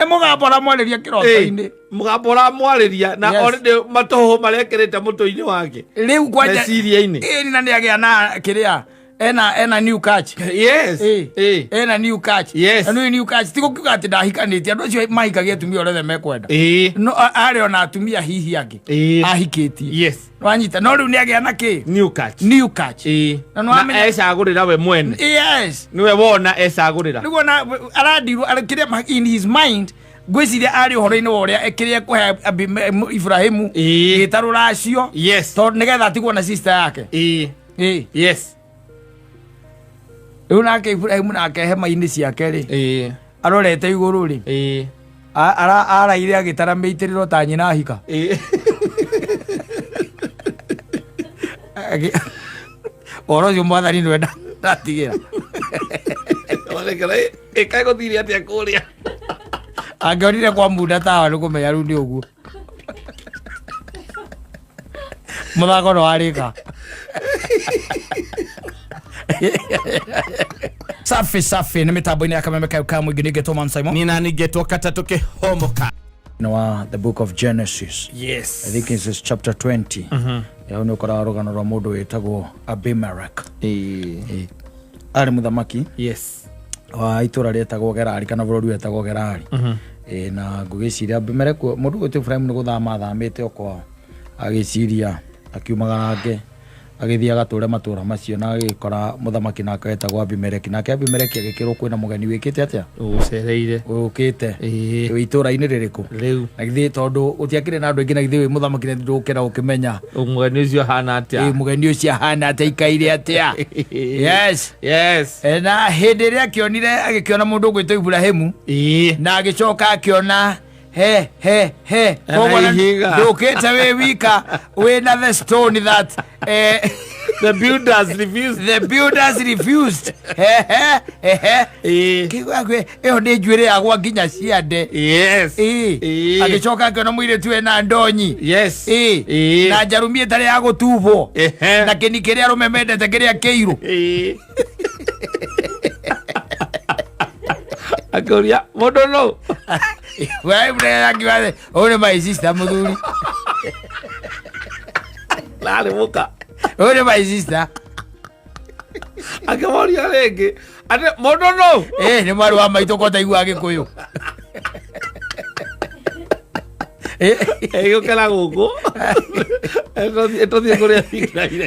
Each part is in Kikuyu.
Nĩ mũgambo ũramwarĩria kĩroto-inĩ. Mũgambo ũramwarĩria na Yes. already matũhũ marĩa ekĩrĩte mũtwe-inĩ wake. Rĩu kwanja Meciria-inĩ. Ĩĩ, na nĩ agĩa na kĩrĩa ena new catch. Yes. Ĩĩ. Ĩĩ. Ena new catch. Yes. Na nĩ new catch ti gũkiuga atĩ ndahikanĩtie, andũ acio mahikagia atumia ũrĩa othe mekwenda. Ĩĩ. No arĩ ona atumia hihi angĩ Ĩĩ. ahikĩtie. Yes. Wanyita, no rĩu nĩ agĩa na kĩ? New catch. New catch. Ĩĩ. Na nĩ Na wamenya- ecagũrĩra we mwene. Yes. Nĩwe wona ecagũrĩra. Nĩguo na arandirwo kĩrĩa in his mind ngwĩciria arĩ ũhoro-inĩ wa ũrĩa kĩrĩa ekũhe Ibrahimu Ĩĩ. gĩta rũracio. Yes. Tondũ nĩgetha atigwo na sister yake. Ĩĩ. Ĩĩ. Yes. Rĩu nake Ibrahimu nake hema-inĩ ciake rĩ, Ĩĩ. arorete igũrũ rĩ, Ĩĩ. Araire agĩtara mĩitĩrĩro ta nyina ahika. Ĩĩ. Ũhoro ũcio mwathani nĩwe ndatigĩra. Onekera ĩkaĩ gũthire atĩa kũrĩa. Angĩonire kwa munda tawa nĩ kũmenya rĩu nĩ ũguo mũthako nĩ warĩka. Safi safi, nĩ mĩtambo-inĩ ya Kameme kayo ka mũingĩ, nĩngetwo Man Simon. Nina ningetwo katatũ kĩhomoka. Nĩ wa the book of Genesis. Yes. I think it's chapter 20. Hau nĩ ũkoraga rũgano rwa mũndũ wĩtagwo Abimelech. Ĩĩ. Ĩĩ. Arĩ mũthamaki Yes. wa itũra rĩetagwo Gerari kana bũrũri wetagwo Gerari. Ĩĩ, na ngũgĩciria Abimeleku mũndũ gwĩtwo Ibrahimu nĩ gũthama athamĩte o kwao, agĩciria akiumagarange agĩthiĩ agatũre matũra macio, na agĩkora mũthamaki nake wetagwo Abimeleki. Nake Abimeleki agĩkĩrwo kwĩna mũgeni wĩkĩte atĩa? Ũgũcereire. Ũkĩte. Ĩĩ. Wĩ itũra-inĩ rĩrĩkũ? Rĩu. Na githĩ tondũ gũtiakĩrĩ na andũ aingĩ, na githĩ wĩ mũthamaki na ndũkĩra ũkĩmenya Mũgeni ũcio ahana ĩ atĩa? Mũgeni ũcio ahana atĩa, aikaire atĩa? Yes. Yes. Na hĩndĩ ĩrĩa akĩonire, agĩkĩona mũndũ ũgwĩtwo Ibrahimu. Ĩĩ. Na agĩcoka akĩona he he he Ena Koguo na- ihiga. ndũkĩte wĩ wika, wĩna the stone that The builders refused. The builders refused. He he he he. Ĩĩ. Kĩigua ĩyo nĩ njuĩrĩ yagwa nginya ciande. Yes. Ĩĩ. Ĩĩ. Agĩcoka akĩona mũirĩtu ena ndonyi. Yes. Ĩĩ. Ĩĩ. Na njarumi ĩtarĩ ya gũtubwo. Ehe. Na kĩni kĩrĩa arũme mendete kĩrĩa kĩirũ. Ĩĩ. Akĩũria mũndũ nũ? Akiuga ũyũ nĩ my sister, mũthuri. Narĩ mũka. Ũyũ nĩ my sister. Akĩmoria rĩngĩ atĩ mũndũ nũ? Ĩĩ, nĩ mwarĩ wa maitũ, ko taiguaga gĩkũyũ. Ĩĩ. Ĩgĩũkĩra gũkũ ĩtũthiĩ kũrĩa thikiraire.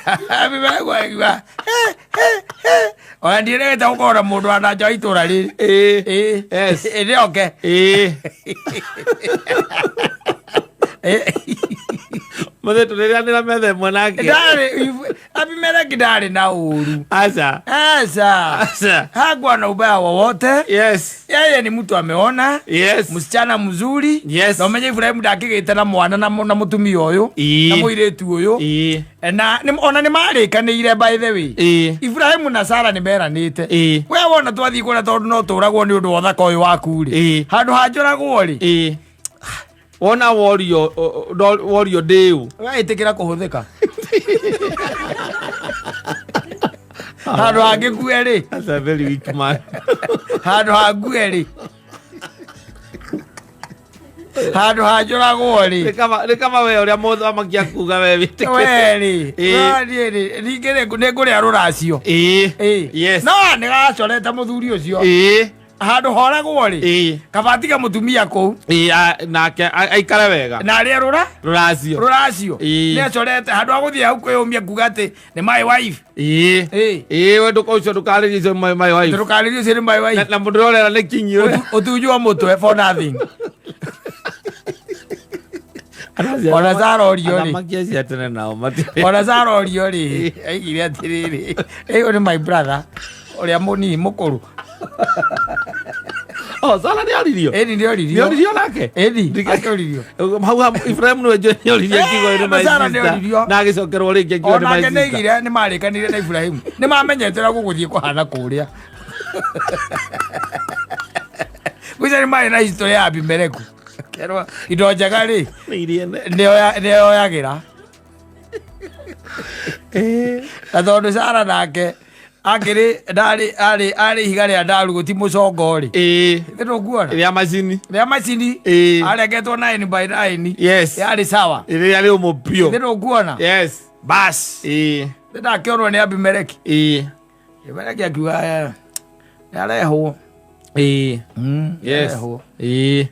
Akiuga ona ndiĩrĩgĩte gũkorwo na mũndũ wa nanja wa itũra rĩrĩ. Ĩĩ. Ĩĩ. Yes. Ĩĩ, nĩoke. Ĩĩ. Ĩĩ. Mũthĩ tũrĩrĩanĩra metha ĩmwe nake. Ndarĩ Abimeleki, ndarĩ na ũru. Aca. Aca. Aca. Hakuwa na ubaya wowote. Yes. Yeye ni mtu ameona Yes. msichana mzuri. Yes. Na ũmenye Ibrahimu ndakĩgĩte na mwana na mũtumia ũyũ Ĩĩ. na mũirĩtu ũyũ. Ĩĩ. Na ona nĩ marĩkanĩire, by the way. Ĩĩ. Ibrahimu na Sara nĩ meranĩte. Ĩĩ. We wona twathiĩ kũrĩa, tondũ no tũragwo nĩ ũndũ wa ũthaka ũyũ waku rĩ, Ĩĩ. handũ ha njũragwo rĩ. Ĩĩ, wona worio worio ndĩũ. We ĩtĩkĩra kũhũthĩka handũ hangĩkue rĩ. That's a very weak man. Handũ hangue rĩ, handũ hanjũragwo rĩ. Nĩ kama we ũrĩa mũthamaki akuga we wĩtĩkĩre. We rĩ. Ĩĩ. We niĩ rĩ, ningĩ rĩ, nĩ ngũrĩa rũracio. Ĩĩ. Ĩĩ. Yes. No nĩ gacorete mũthuri ũcio. Ĩĩ. Handũ horagwo rĩ, Ĩĩ. kaba tiga mũtumia kũu. Ĩĩ, nake aikare wega. Na arĩa rũra Rũracio. Rũracio. Ĩĩ. Nĩ acorete handũ ha gũthiĩ hau kwĩyũmia kuga atĩ nĩ my wife. Ĩĩ. Ĩĩ. Ĩĩ, we ndũka ũcio ndũkarĩrie icio my wife. Ndũkarĩrie ũcio nĩ my wife. Na mũndũ ũrĩa ũrera nĩ kinyi ũrĩa. Ũtunjwo mũtwe for nothing. Ona Sara orio rĩ. Athamaki acio a tene nao matirĩ. Ona Sara orio rĩ, aigire atĩrĩrĩ, ĩyo nĩ my brother ũrĩa mũnini mũkũrũ. Oh, Sara nĩ oririo. Ĩni nĩ oririo. Nĩ oririo nake. Ĩni Ndike- akĩoririo. Hau ha Ibrahim nĩwe njũĩ nĩ oririo akiuga nĩ my Sara nĩ sister. oririo. Na agĩcokerwo rĩngĩ akiuga nĩ my Onake nĩ sister. aigire nĩ marĩkanire na Ibrahimu, nĩ mamenyete ũrĩa gũgũthiĩ kũhana kũrĩa gwĩca nĩ marĩ na history ya Abimeleku. Kerwo indo njega rĩ, Nĩ iriene. nĩoyagĩra, na tondũ Sara nake Akĩrĩ ndarĩ arĩ arĩ ihiga rĩa ndaru gũti mũcongo rĩ. Ĩĩ. Nĩ ndũkuona? Rĩa macini. Rĩa macini. Ĩĩ. Arengetwo 9 by 9. Yes. Yarĩ sawa. Rĩrĩa rĩũmũ biũ. Nĩ ndũkuona? Yes. Bas. Ĩĩ. Nĩ ndakĩonwo nĩ Abimeleki. Ĩĩ. Abimeleki akiuga "Eh, nĩarehwo. Ĩĩ. Yes. Nĩarehwo. Ĩĩ.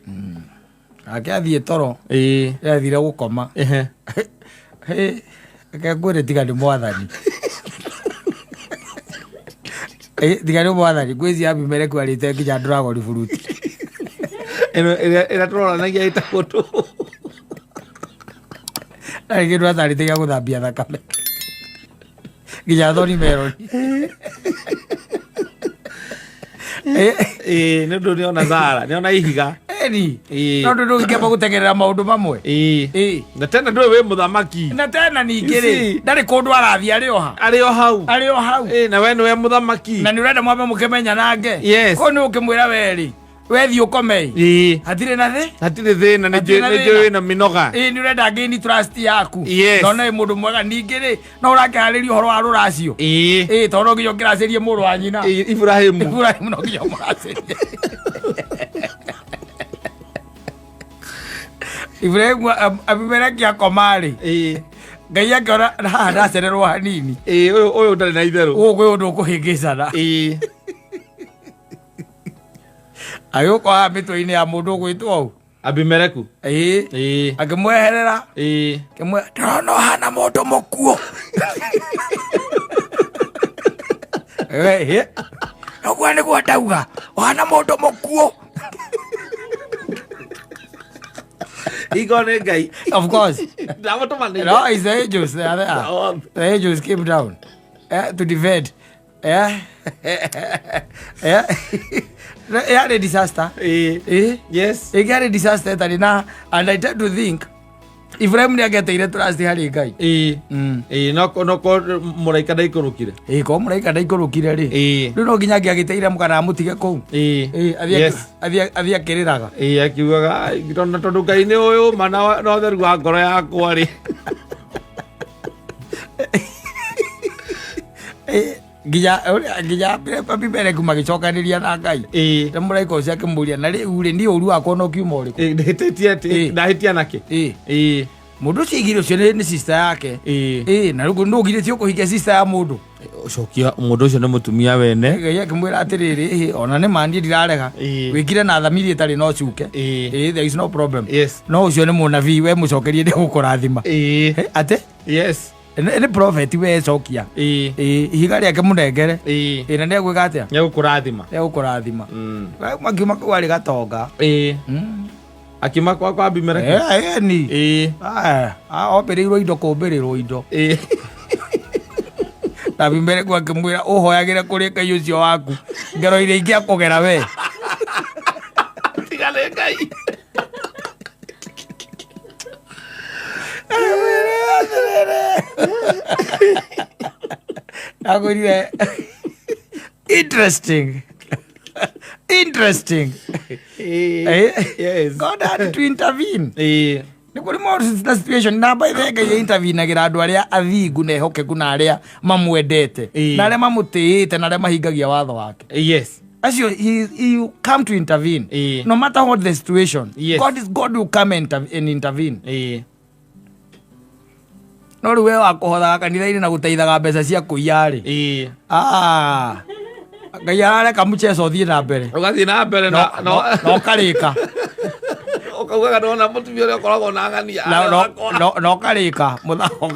Nake athiĩ toro. Ĩĩ. Athire gũkoma. Ehe. Hĩ, reke ngwĩre tiga nĩ mwathani. Eh, tiga nĩ mwathani ngwĩciria Abimeleki arĩte nginya dragon fruit. Ĩno ĩrĩa ĩrĩa tũroranagia ĩtagwo tũ. Ndarĩ kĩndũ atarĩte gĩa gũthambia thakame. Nginya thoni meroni. Eh, Ĩĩ, nĩ ũndũ nĩona Zara, nĩona ihiga. ĩni. Ĩĩ. No ndũ ndũngĩkĩamba gũtegerera maũndũ mamwe. Ĩĩ. Ĩĩ. Na tena ndũĩ wĩ mũthamaki. Na tena ningĩ You rĩ, see? ndarĩ kũndũ arathiĩ arĩ o ha. Arĩ o hau. Arĩ o hau. Ĩĩ, na we nĩwe mũthamaki. Na nĩ ũrenda mwambe mũkĩmenyanange. Yes. Kũu nĩ ũkĩmwĩra we rĩ, wethiĩ ũkome ĩ. Ĩĩ. Hatirĩ na thĩ. Hatirĩ thĩna nĩ Hatirĩ na njũĩ thĩna. wĩna mĩnoga. Ĩĩ nĩ ũrenda ngĩni trust yaku. Yes. No nĩ mũndũ mwega ningĩ rĩ, no ũrakĩharĩria ũhoro wa rũracio. Ĩĩ. Ĩĩ tondũ no nginya ũkĩracĩrie mũrũ wa nyina. Ĩĩ, Ibrahimu. Ibrahim no nginya ũmũracĩrie. Ibrahim Abimeleki akoma rĩ, Ĩĩ. Ngai akĩona haha ndacererwo hanini. Ĩĩ, ũyũ ũyũ ũtarĩ na itherũ. Gũkũ kwĩ ũndũ ũkũhĩngĩcana. Ĩĩ. Agĩũka haha mĩtwe-inĩ ya mũndũ ũgwĩtwo ũũ. Abimeleku. Ĩĩ. Ĩĩ. Akĩmweherera. Ĩĩ. Kĩmwe ndĩrona ũhana mũndũ mũkuũ. Ĩĩ. Ũguo nĩguo ndauga ũhana mũndũ mũkuũ. Igo nĩ Ngai. Of course. Ndamũtũmanĩire. No, it's the angels. They are there. Oh. The angels came down to defend. Eh? Eh? Yarĩ disaster. Ĩĩ. Eh? Yes. Ĩngĩarĩ disaster ĩtarĩ na and I tend to think Ibrahim nĩ angĩateire trust harĩ Ngai. Ĩĩ. Mm. Ĩĩ, no no ko mũraika ndaikũrũkire. Ĩĩ ko mũraika ndaikũrũkire rĩ. Ĩĩ. Rĩu no nginya angĩagĩteire kana amũtige kũu. Ĩĩ. Ĩĩ athiĩ Yes. athiĩ athiĩ akĩrĩraga. Ĩĩ, akiugaga "Ai, tondũ tondũ Ngai nĩ ũyũ ma na na ũtheru wa ngoro yakwa rĩ. Ĩĩ, nginya nginya Abimeleku magĩcokanĩria na Ngai. Ĩĩ. Na mũraika ũcio akĩmũria na rĩu rĩ niĩ ũru wakwa no kiuma ũrĩkũ? Ĩĩ, ndahĩtĩtie atĩ Ĩĩ. ndahĩtia nakĩ? Ĩĩ. Ĩĩ. Mũndũ ũcio aigire ũcio nĩ sister yake. Ĩĩ. Ĩĩ na rĩu nũ ũgirĩtie ũkũhikia sister ya mũndũ. Cokia mũndũ ũcio nĩ mũtumia wene. Ngai akĩmwĩra atĩrĩrĩ ĩhĩ ona nĩ ma niĩ ndirarega. Ĩĩ. Wĩkire na thamiri ĩtarĩ na ũcuke. Ĩĩ. Ĩĩ there is no problem. Yes. No ũcio nĩ mũnabii we mũcokerie nĩ gũkũrathima. Ĩĩ. Ĩ, Atĩ Yes. nĩ nĩ prophet we cokia. Ĩĩ. Ĩĩ ihiga rĩake mũnengere. Ĩĩ. Ĩĩ na nĩ egwĩka atĩa? Nĩ egũkũrathima. Nĩ egũkũrathima. Mm. Makiuma kũu arĩ gatonga. Ĩĩ. Mm. Akiuma kwa kwa Abimeleku. Eh, ĩni. Ĩĩ. Aya, ombĩrĩirwo indo kũmbĩrĩrwo indo. Ĩĩ. Na Abimeleku akĩmwĩra ũhoyagĩre kũrĩ Ngai ũcio waku ngero iria ingĩakũgera we. Tiga nĩ Ngai. Ndakwĩrire interesting. Interesting. Ĩĩ. Eh, Yes. God had to intervene. Ĩĩ. Nĩ kũrĩ maũndũ na situation na by the way Ngai intervenagira andũ arĩa athingu na ehokeku na arĩa mamwendete Ĩĩ. na arĩa mamũtĩĩte na arĩa mahingagia watho wake. Yes. Acio he will come to intervene. Ĩĩ. No matter what the situation. Yes. God is God will come and intervene. Ĩĩ. No rĩu we wa kũhothaga kanitha-inĩ na gũteithaga mbeca cia kũiya rĩ. Ĩĩ. Ah. Ngai arareka mchezo ũthiĩ na mbere. Ũgathiĩ na mbere No na no no ũkarĩka. ũkaugaga ndona mũtumia ũrĩa ũkoragwo na ng'ania. Na no no no ũkarĩka mũthako.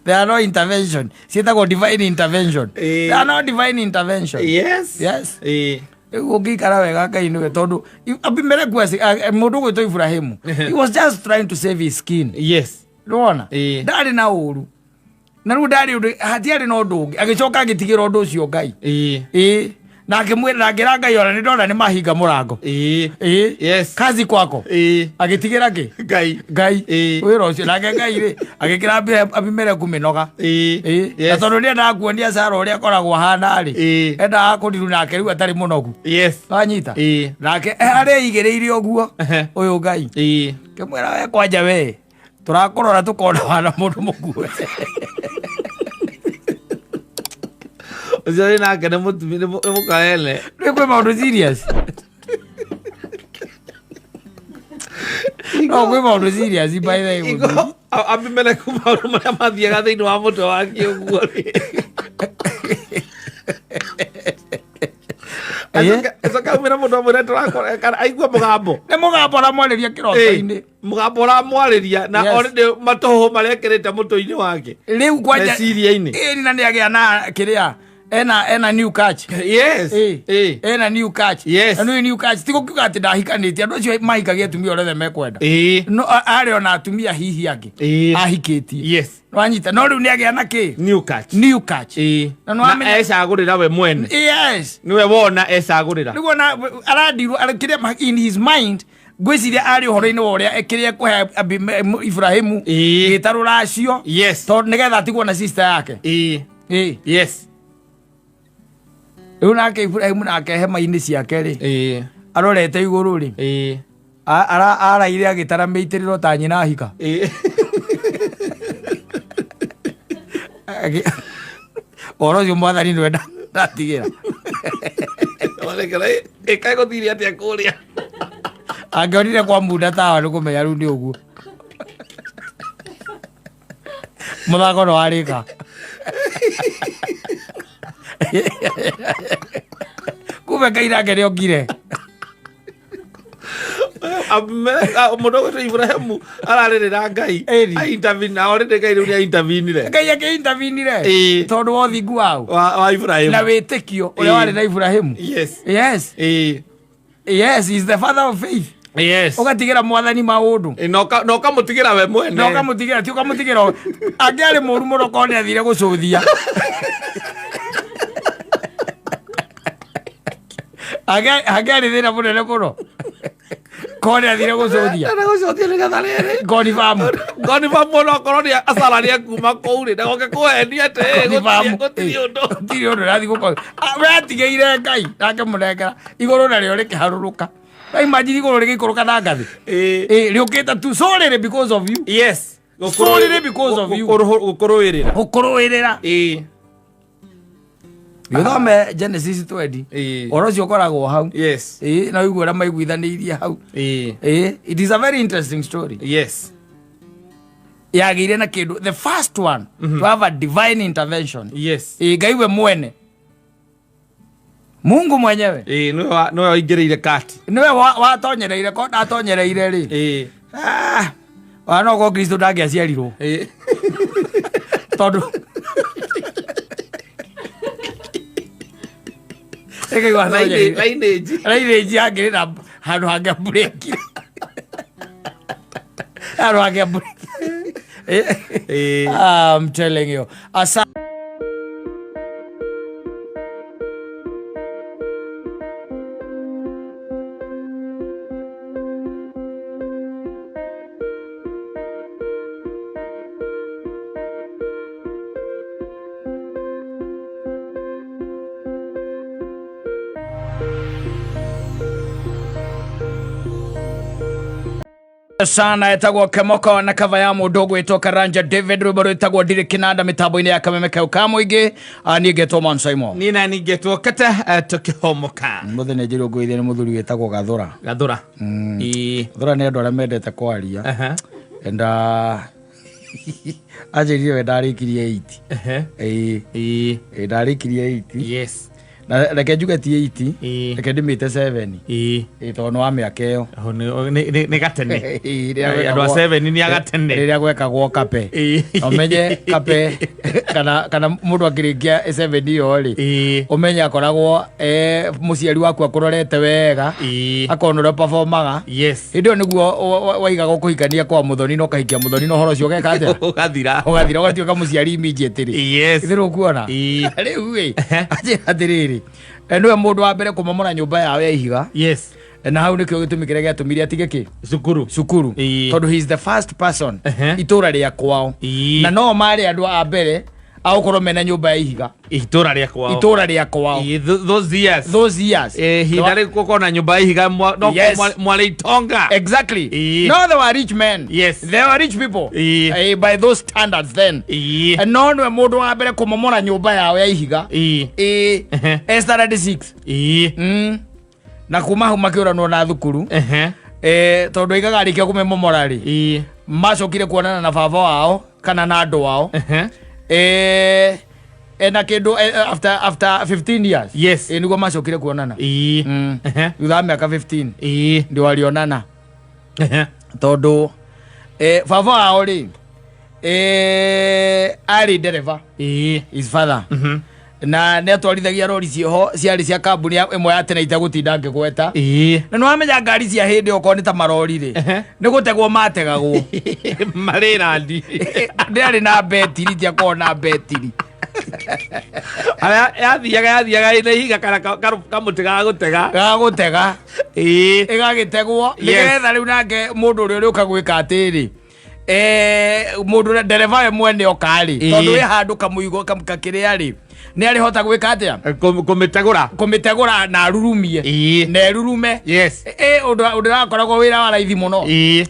There are no intervention. Ciĩtagwo divine intervention. Ĩĩ. There are no divine intervention. Yes. Yes. Ĩĩ. Rĩu ũngĩikara wega Ngai nĩwe tondũ Abimeleku mũndũ ũgwĩtwo Ibrahimu he was just trying to save his skin. Yes. Nĩwona? Ĩĩ. Ndarĩ na ũru. Na rĩu ndarĩ ũndũ hatiarĩ na ũndũ ũngĩ agĩcoka agĩtigĩra ũndũ ũcio Ngai. Ĩĩ. Ĩĩ. Na akĩmwĩra na akĩra Ngai ona nĩndona nĩ mahinga mũrango. Ĩĩ. Ĩĩ. Yes. Kazi kwako. Ĩĩ. Agĩtigĩra kĩ? Ngai. Ngai. Ĩĩ. Wĩra ũcio nake Ngai rĩ agĩkĩra Abimeleku mĩnoga. Ĩĩ. Ĩĩ. Na Yes. tondũ nĩendaga kuonia Sara ũrĩa akoragwo ahana rĩ. Ĩĩ. Endaga kũndiru nake rĩu atarĩ mũnogu. Yes. Wanyita? Ĩĩ. Nake harĩa aigĩrĩire ũguo Ehe. ũyũ Ngai. Ĩĩ. Kĩmwĩra we kwanja we tũrakũrora tũkona wana mũndũ mũkuo. Ũcio wĩ nake nĩ mũtumia nĩ mũkaene. Rĩu kwĩ maũndũ serious. No kwĩ maũndũ serious by the way. Ingo Abimeleku maũndũ marĩa mathiaga thĩinĩ wa mũtwe wake ũguo rĩ. Acoke aumĩre mũndũ amwĩre tũrakora kana aigue mũgambo. Nĩ mũgambo ũramwarĩria kĩroto-inĩ. Mũgambo ũramwarĩria na Yes. already matũhũ marĩa ekĩrĩte mũtwe-inĩ wake. Rĩu kwanja Meciria-inĩ. Ĩĩ na nĩagĩa na kĩrĩa ena new catch. Yes. Ĩĩ. Ĩĩ. Ena new catch. Yes. Na nĩ new catch ti gũkiuga atĩ ndahikanĩtie andũ acio mahikagia atumia ũrĩa othe mekwenda. Ĩĩ. No arĩ ona atumia hihi angĩ. Ĩĩ. Ahikĩtie. Yes. Wanyita no rĩu nĩagĩa na kĩ? New catch. New catch. Ĩĩ. Na Na nĩwamenya ecagũrĩra we mwene. Yes. Nĩwe wona ecagũrĩra. Nĩguo na arandirwo kĩrĩa in his mind ngwĩciria arĩ ũhoro-inĩ wa ũrĩa kĩrĩa ekũhe Ibrahimu Ĩĩ. gĩta rũracio Yes. tondũ nĩgetha atigwo na sister yake. Ĩĩ. Ĩĩ. Yes. Rĩu nake Ibrahimu nake hema-inĩ ciake rĩ Ĩĩ. arorete igũrũ rĩ Ĩĩ. araire agĩtara mĩitĩrĩro ta nyina ahika. Ĩĩ. Ũhoro ũcio mwathani nĩwe ndatigĩra. Orekera ĩkae gũthire atĩa kũrĩa. Angĩonire kwa munda tawa nĩ kũmenya rĩu nĩ ũguo. Mũthako no warĩka. Kumbe Ngai nake nĩokire. Mũndũ ũgwĩtwo Ibrahimu ararĩrĩra Ngai. Ĩni. A intervene na already Ngai rĩu nĩ intervenire. Ngai akĩintervenire Ĩĩ. tondũ wa ũthingu wao Wa Ibrahimu. na wĩtĩkio ũrĩa Ĩĩ. warĩ na Ibrahimu. Yes. Yes. Ĩĩ. Yes, he is the father of faith. Yes. Ũgatigĩra mwathani maũndũ. Ĩ, na ũkamũtigĩra we mwene. Na ũkamũtigĩra ti ũkamũtigĩra angĩarĩ mũru mũno korwo nĩ athire gũcũthia. Angĩarĩ thĩna mũnene mũno korwo nĩ athire gũcũthia. Na gũcotia nĩgetha rĩrĩ. Konifamu. Konifamu ona okorwo nĩ acara nĩ akuma kũu rĩ ndagoke kũhenia atĩ ĩ, Konifamu. gũtirĩ ũndũ. Gũtirĩ ũndũ ũrathiĩ gũkorwo. We atigĩire Ngai nake mũnengera igũrũ narĩo rĩkĩharũrũka. Na imagine igũrũ rĩgĩikũrũka na ngathĩ. Ĩĩ. Ĩ, rĩũkĩte tu solely because of you. Yes. Solely because of you. Gũkũrũĩrĩra. Gũkũrũĩrĩra. Ĩĩ. Gĩthome Genesis 20. Ĩĩ. Ũhoro ũcio ũkoragwo hau. Yes. Ĩĩ, na ũigue ũrĩa maiguithanĩirie hau. Ĩĩ. Ĩĩ, it is a very interesting story. Yes. Yagĩire na kĩndũ the first one to have a divine intervention. Yes. Ĩĩ, Ngai we mwene. Mungu mwenyewe. Ĩĩ, nĩwe waingĩrĩire kati. Nĩwe watonyereire ko ndatonyereire rĩ. Ĩĩ. Ah, ona no korwo Kristo ndangĩaciarirwo. Ĩĩ. Tondũ Ngai watonyereire. Lineage. Lineage yangĩrĩ na handũ hangĩamburekire. Handũ hangĩamburekire. Ĩĩ. I'm telling you. Asa sana etagwo kemoko na kava ya mundu ugwitwo Karanja David rwimbo rwitagwo ndirĩ kinanda mitambo-inĩ ya kameme kau ka mũingĩ. Niĩ ngetwo Man Simon. Niĩ nani ngetwo kata tũkĩhomoka. Mũthenya njĩrwo ngũithia nĩ mũthuri wĩtagwo Gathũra. Gathũra. Ĩĩ. Gathũra nĩ andũ arĩa mendete kwaria. Aha. And anjĩrire we ndarĩkirie 8. Ehe. Ĩĩ. Ĩĩ. Ĩĩ, ndarĩkirie 8. Yes. Na reke njuge ti 8. Ĩĩ. Reke ndĩmĩte 7. Ĩĩ. Ĩĩ, tondũ nĩ wa mĩaka ĩyo. Aho, nĩ gatene. Ĩĩ, rĩrĩa Andũ a gwekagwo- 7 nĩ agatene. rĩrĩa gwekagwo kape. Ĩĩ. Ũmenye kape kana mũndũ akĩrĩkia 7 ĩyo rĩ Ĩĩ. ũmenye akoragwo mũciari waku akũrorete wega Ĩĩ. akona ũrĩa performaga. Yes. Hĩndĩ ĩyo nĩguo waigaga kũhikania kwa mũthoni na ũkahikia mũthoni na ũhoro ũcio ũgeka atĩa? Ũgathira. Ũgathira ũgatuĩka mũciari immediately. Yes. Ithe rũkuona Ĩĩ. rĩu ĩ anjĩra atĩrĩrĩ nĩwe mũndũ wa mbere kũmomora nyũmba yao ya ihiga. Yes. Na hau nĩkĩo gĩtũmi kĩrĩa gĩatũmire atige kĩ Cukuru. Cukuru. Ĩĩ. Tondũ he is the first person Ehe. itũra rĩa kwao Ĩĩ. na no marĩ andũ a mbere Agũkorwo mena nyũmba ya ihiga. Itũra rĩa kwao. Itũra rĩa kwao. Ĩĩ, those years. Those years. Ihinda rĩu gũkorwo na nyũmba ya ihiga no Yes. mwarĩ itonga. Exactly. Ĩĩ. No, they were rich men. Yes. They were rich people. Ĩĩ. By those standards then. Ĩĩ. No nĩwe mũndũ wa mbere kũmomora nyũmba yao ya ihiga. Ĩĩ. Ĩĩ. Standard 6. Ĩĩ. Na kuma hau makĩũranwo na thukuru. Ehe. Tondũ aigaga arĩkia kũmĩmomora rĩ, Ĩĩ. macokire kuonana na baba wao kana na andũ ao. Ehe. Ena kĩndũ after 15 years. Yes. Nĩguo macokire kuonana. Ĩĩ. Ehe. Thutha wa mĩaka 15 Ĩĩ. ndio walionana. Ehe. Tondũ baba wao rĩ, arĩ ndereba. Ĩĩ. His father na nĩ atwarithagia rori ciĩho ciarĩ cia kambuni ĩmwe ya tene itegũtinda ngĩgweta. Ĩĩ. Na nĩ wamenya ngari cia hĩndĩ okorwo nĩ ta marori rĩ, Ehe. nĩ gũtegwo mategagwo. Marĩ randi. Ndĩarĩ na betiri, tiakorwo na betiri. Harĩa yathiaga ĩna ihiga kana kamũtĩ ga gũtega. Gagũtega. Ĩĩ. Ĩgagĩtegwo. Yes. Nĩgetha rĩu nake mũndũ ũrĩa ũrĩũka gwĩka atĩrĩ, mũndũ ũrĩa ndereba we mwene oka rĩ, Ĩĩ. tondũ wĩ handũ kamũigo kakĩrĩa rĩ, nĩ arĩhota gwĩka atĩa? Kũmĩtegũra. Kũmĩtegũra na arurumie. Ĩĩ. Na erurume. Yes. Ũndũ ũrakoragwo wĩra wa raithi mũno. Ĩĩ.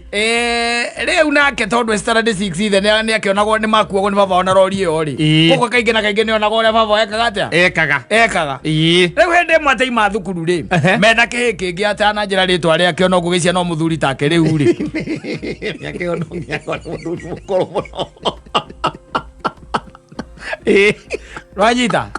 Rĩu nake tondũ standard 6 ithe nĩ akĩonagwo nĩ makuagwo nĩ baba ona rori ĩyo rĩ. Ĩĩ. Koguo kaingĩ na kaingĩ nĩ onaga ũrĩa baba ekaga atĩa? Ekaga. Ekaga. Ĩĩ. Rĩu hĩndĩ ĩmwe ataima thukuru rĩ, Ehe. mena kĩhĩ kĩngĩ atananjĩra rĩtwa rĩake ona ngũgĩcia no mũthuri take rĩu rĩ. Mĩaka ĩyo no nginya akorwo nĩ mũthuri mũkũrũ mũno. Ĩĩ. Rwanyita.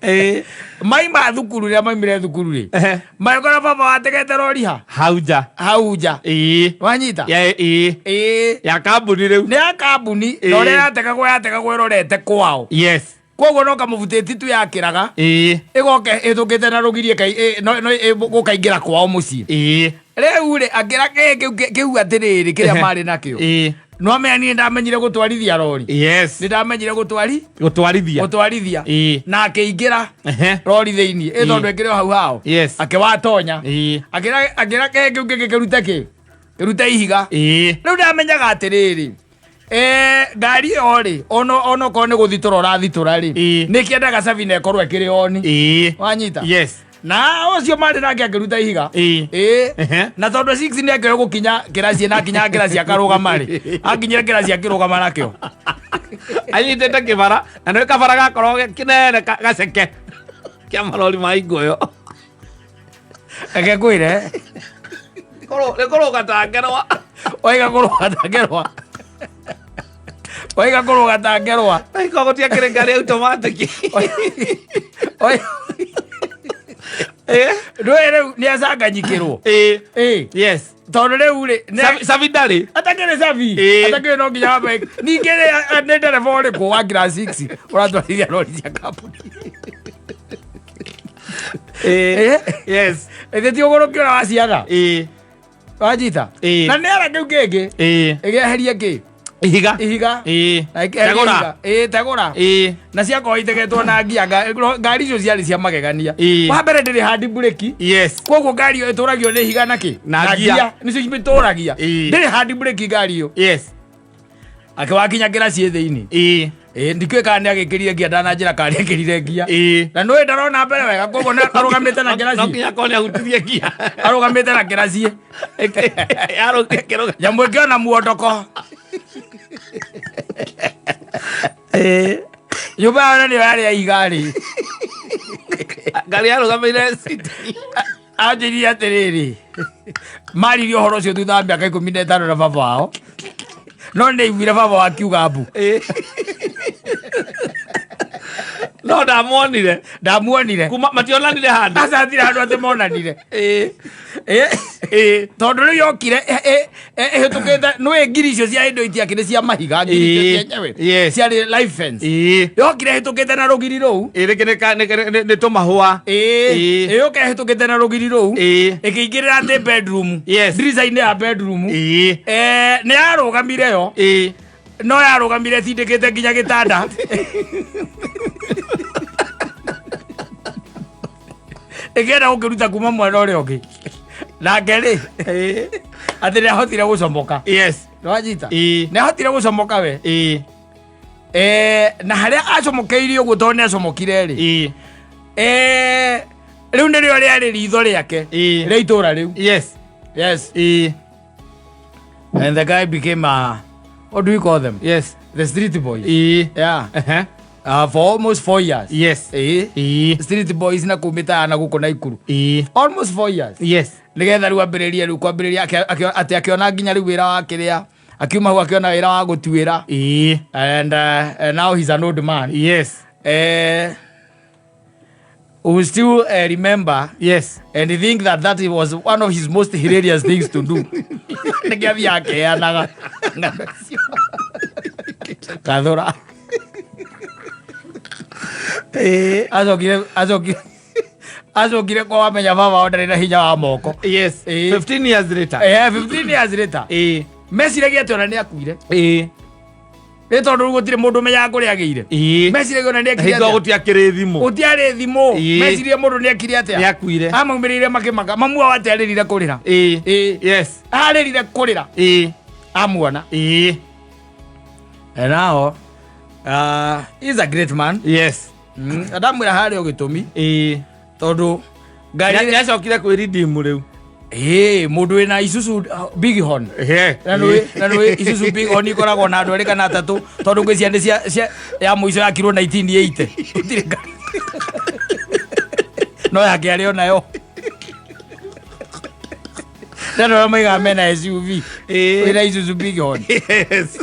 Ĩĩ. Maima thukuru rĩrĩa maimire thukuru rĩ, Ehe. magĩkora baba wategete rori ha? Hau nja. Hau nja. Ĩĩ. Wanyita? Ya ĩĩ. Ĩĩ. Ya kambuni rĩu. Nĩ ya kambuni Ĩĩ. na ũrĩa yategagwo ĩrorete kwao. Yes. Koguo no kamũbutĩti tu yakĩraga. Ĩĩ. Ĩgoke ĩthũkĩte na rũgiri gũkaingĩra kwao mũciĩ. Ĩĩ. Rĩu rĩ, akĩra kĩĩ kĩu kĩu atĩrĩrĩ kĩrĩa Ehe. marĩ nakĩo. Ĩĩ. No amenya niĩ ndamenyire gũtwarithia rori. Yes. Nĩ ndamenyire Gũtwarithia. gũtwarithia. Ĩĩ. Na akĩingĩra Ehe. rori thĩinĩ. Ĩ tondũ Ĩĩ. ĩkĩrĩ o hau hao. Yes. Akĩwatonya. Ĩĩ. Akĩra kĩĩ kĩu kĩngĩ kĩrute kĩ? Kĩrute ihiga. Ĩĩ. Rĩu ndamenyaga atĩrĩrĩ, ngari ĩyo rĩ, ona okorwo nĩ gũthitũra ũrathitũra rĩ, Ĩĩ. nĩ kĩendaga cabi na ĩkorwo ĩkĩrĩ oni. Ĩĩ. Wanyita? Yes. Na ũcio marĩ nake akĩruta ihiga. Ĩĩ. Ĩĩ. Ehe. Na tondũ 6 nĩ akĩoĩ gũkinya kĩraci na akinya kĩraci akarũgama rĩ, akinyire kĩraci akĩrũgama nakĩo. Anyitĩte kĩbara na nĩ kabara gakorwo ge kĩnene gaceke kĩa marori ma ingũyũ. Reke ngwĩre. Nĩ kũrũga tangerwa. Oiga kũrũga tangerwa. Oiga kũrũga tangerwa. Aiko gũtiakĩrĩ ngari automatic. Ndũĩ rĩu nĩ acanganyikĩrwo. Ĩĩ. Ĩĩ. Yes. Tondũ rĩu rĩ, Cabi ndarĩ. Atakĩrĩ cabi. Ĩĩ. Atakĩrĩ no nginya wambe. Ningĩ rĩ, nĩ ndereba ũrĩkũ wa class 6 ũratwarithia rori cia kambuni? Ĩĩ. Yes. Ĩthĩ ti ũgũrũki ũrĩa wa ciana. Ĩĩ. Wanyita? Ĩĩ. Na nĩ ara kĩu kĩngĩ. Ĩĩ. Ĩgĩeheria kĩ? Ihiga. Ihiga. Ĩĩ. Na ĩkĩeheria Tegũra. ihiga. Ĩĩ, tegũra. Ĩĩ. Na ciakorwo itegetwo na ngia, ngari icio ciarĩ cia magegania. Ĩĩ. Wa mbere ndĩrĩ hand brake. Yes. Koguo ngari ĩyo ĩtũragio nĩ ihiga na kĩ? Na Na ngia. ngia. Nĩcio itũragia. Ĩĩ. Ndĩrĩ hand brake ngari ĩyo. Yes. Akĩwakinya kĩraci thĩinĩ. Ĩĩ. Ĩĩ, ndikĩũĩ kana nĩ agĩkĩrire ngia, ndananjĩra kana nĩ ekĩrire ngia. Ĩĩ. Na nĩũĩ ndarona mbere wega, koguo nĩ arũgamĩte na No kĩraci. nginya akorwo nĩ ahutirie ngia. Arũgamĩte na kĩraci. Yarũkia kĩrũga. Nyamũ ĩkĩona muondoko. Ĩĩ. Nyũmba yao nĩyo yarĩ ya ihiga rĩ. Ngari yarũgamĩire city. Anjĩrire atĩrĩrĩ, maririe ũhoro ũcio thutha wa mĩaka 15 na baba wao. No nĩ aiguire baba wao akiuga mbu. Ĩĩ. No ndamuonire. Ndamuonire. Kuma mationanire handũ. Aca hatirĩ handũ atĩ monanire. Ĩĩ. Ĩĩ. Ĩĩ. Tondũ rĩu yokire ĩhĩtũkĩte, nĩũĩ ngiri icio cia indo itiakĩrĩ cia mahiga, ngiri icio Ĩĩ. cienyewe. Yes. Ciarĩ live fence. Ĩĩ. Yokire ĩhĩtũkĩte na rũgiri rũu. Ĩĩ, rĩngĩ nĩ tũmahũa. Ĩĩ. Ĩĩ. Ĩyũka ĩhĩtũkĩte na rũgiri rũu. Ĩĩ. Ĩkĩingĩrĩra atĩ bedroom. Yes. Ndirica-inĩ ya bedroom. Ĩĩ. Nĩ yarũgamire yo. Ĩĩ. No yarũgamire tindĩkĩte nginya gĩtanda. Ĩkĩenda gũkĩruta kuma mwena ũrĩa ũngĩ. Nake rĩ, Ĩĩ. atĩ nĩ ahotire gũcomoka. Yes. Nĩwanyita? Ĩĩ. Nĩ ahotire gũcomoka we. Ĩĩ. Na harĩa acomokeirie ũguo tondũ nĩ acomokire rĩ, rĩu nĩrĩo rĩarĩ ritho rĩake rĩa itũra rĩu. Yes. And the guy became a, what do we call them? The street boys. Yeah. For almost 4 years. Street boys na kuu mĩtaa na gũkũ Naikuru. Almost 4 years. Nĩgetha rĩu ambĩrĩrie rĩu kwambĩrĩria atĩ akĩona nginya rĩu wĩra wa kĩrĩa, akiuma hau akĩona wĩra wa gũtuĩra. And now he's an old man. We still remember and think that that was one of his most hilarious things to do. Nĩkĩo athiaga akĩheanaga ng'ano icio. Kathũra. Acokire kwa wamenya baba wao ndarĩ na hinya wa moko. 15 years later. 15 years later. Meciragia atĩ ona nĩ akuire. Nĩ tondũ rĩu gũtirĩ mũndũ ũmenyaga kũrĩa agĩire. Meciragia ona nĩ akire Hingo atĩa. gũtiakĩrĩ thimũ. Gũtiarĩ thimũ. Meciria mũndũ nĩ akire atĩa. Nĩ akuire. Amaumĩrĩire makĩmaka. Mamu wao atĩ arĩrire kũrĩra. Arĩrire kũrĩra. Amuona. And now, he's a great man. Ndamwĩra harĩ o gĩtũmi tondũ ngari Nĩ acokire kwĩridimu rĩu. Ĩĩ, mũndũ wĩna Isuzu Big Horn. Na nĩ Isuzu Big Horn ikoragwo na andũ erĩ kana atatũ tondũ ngwĩciria nĩ cia ya mũico yakirwo 1980. Gũtirĩ ngari. No yake arĩ o nayo. Na andũ arĩa maigaga mena SUV. Wĩna Isuzu Big Horn. Yes.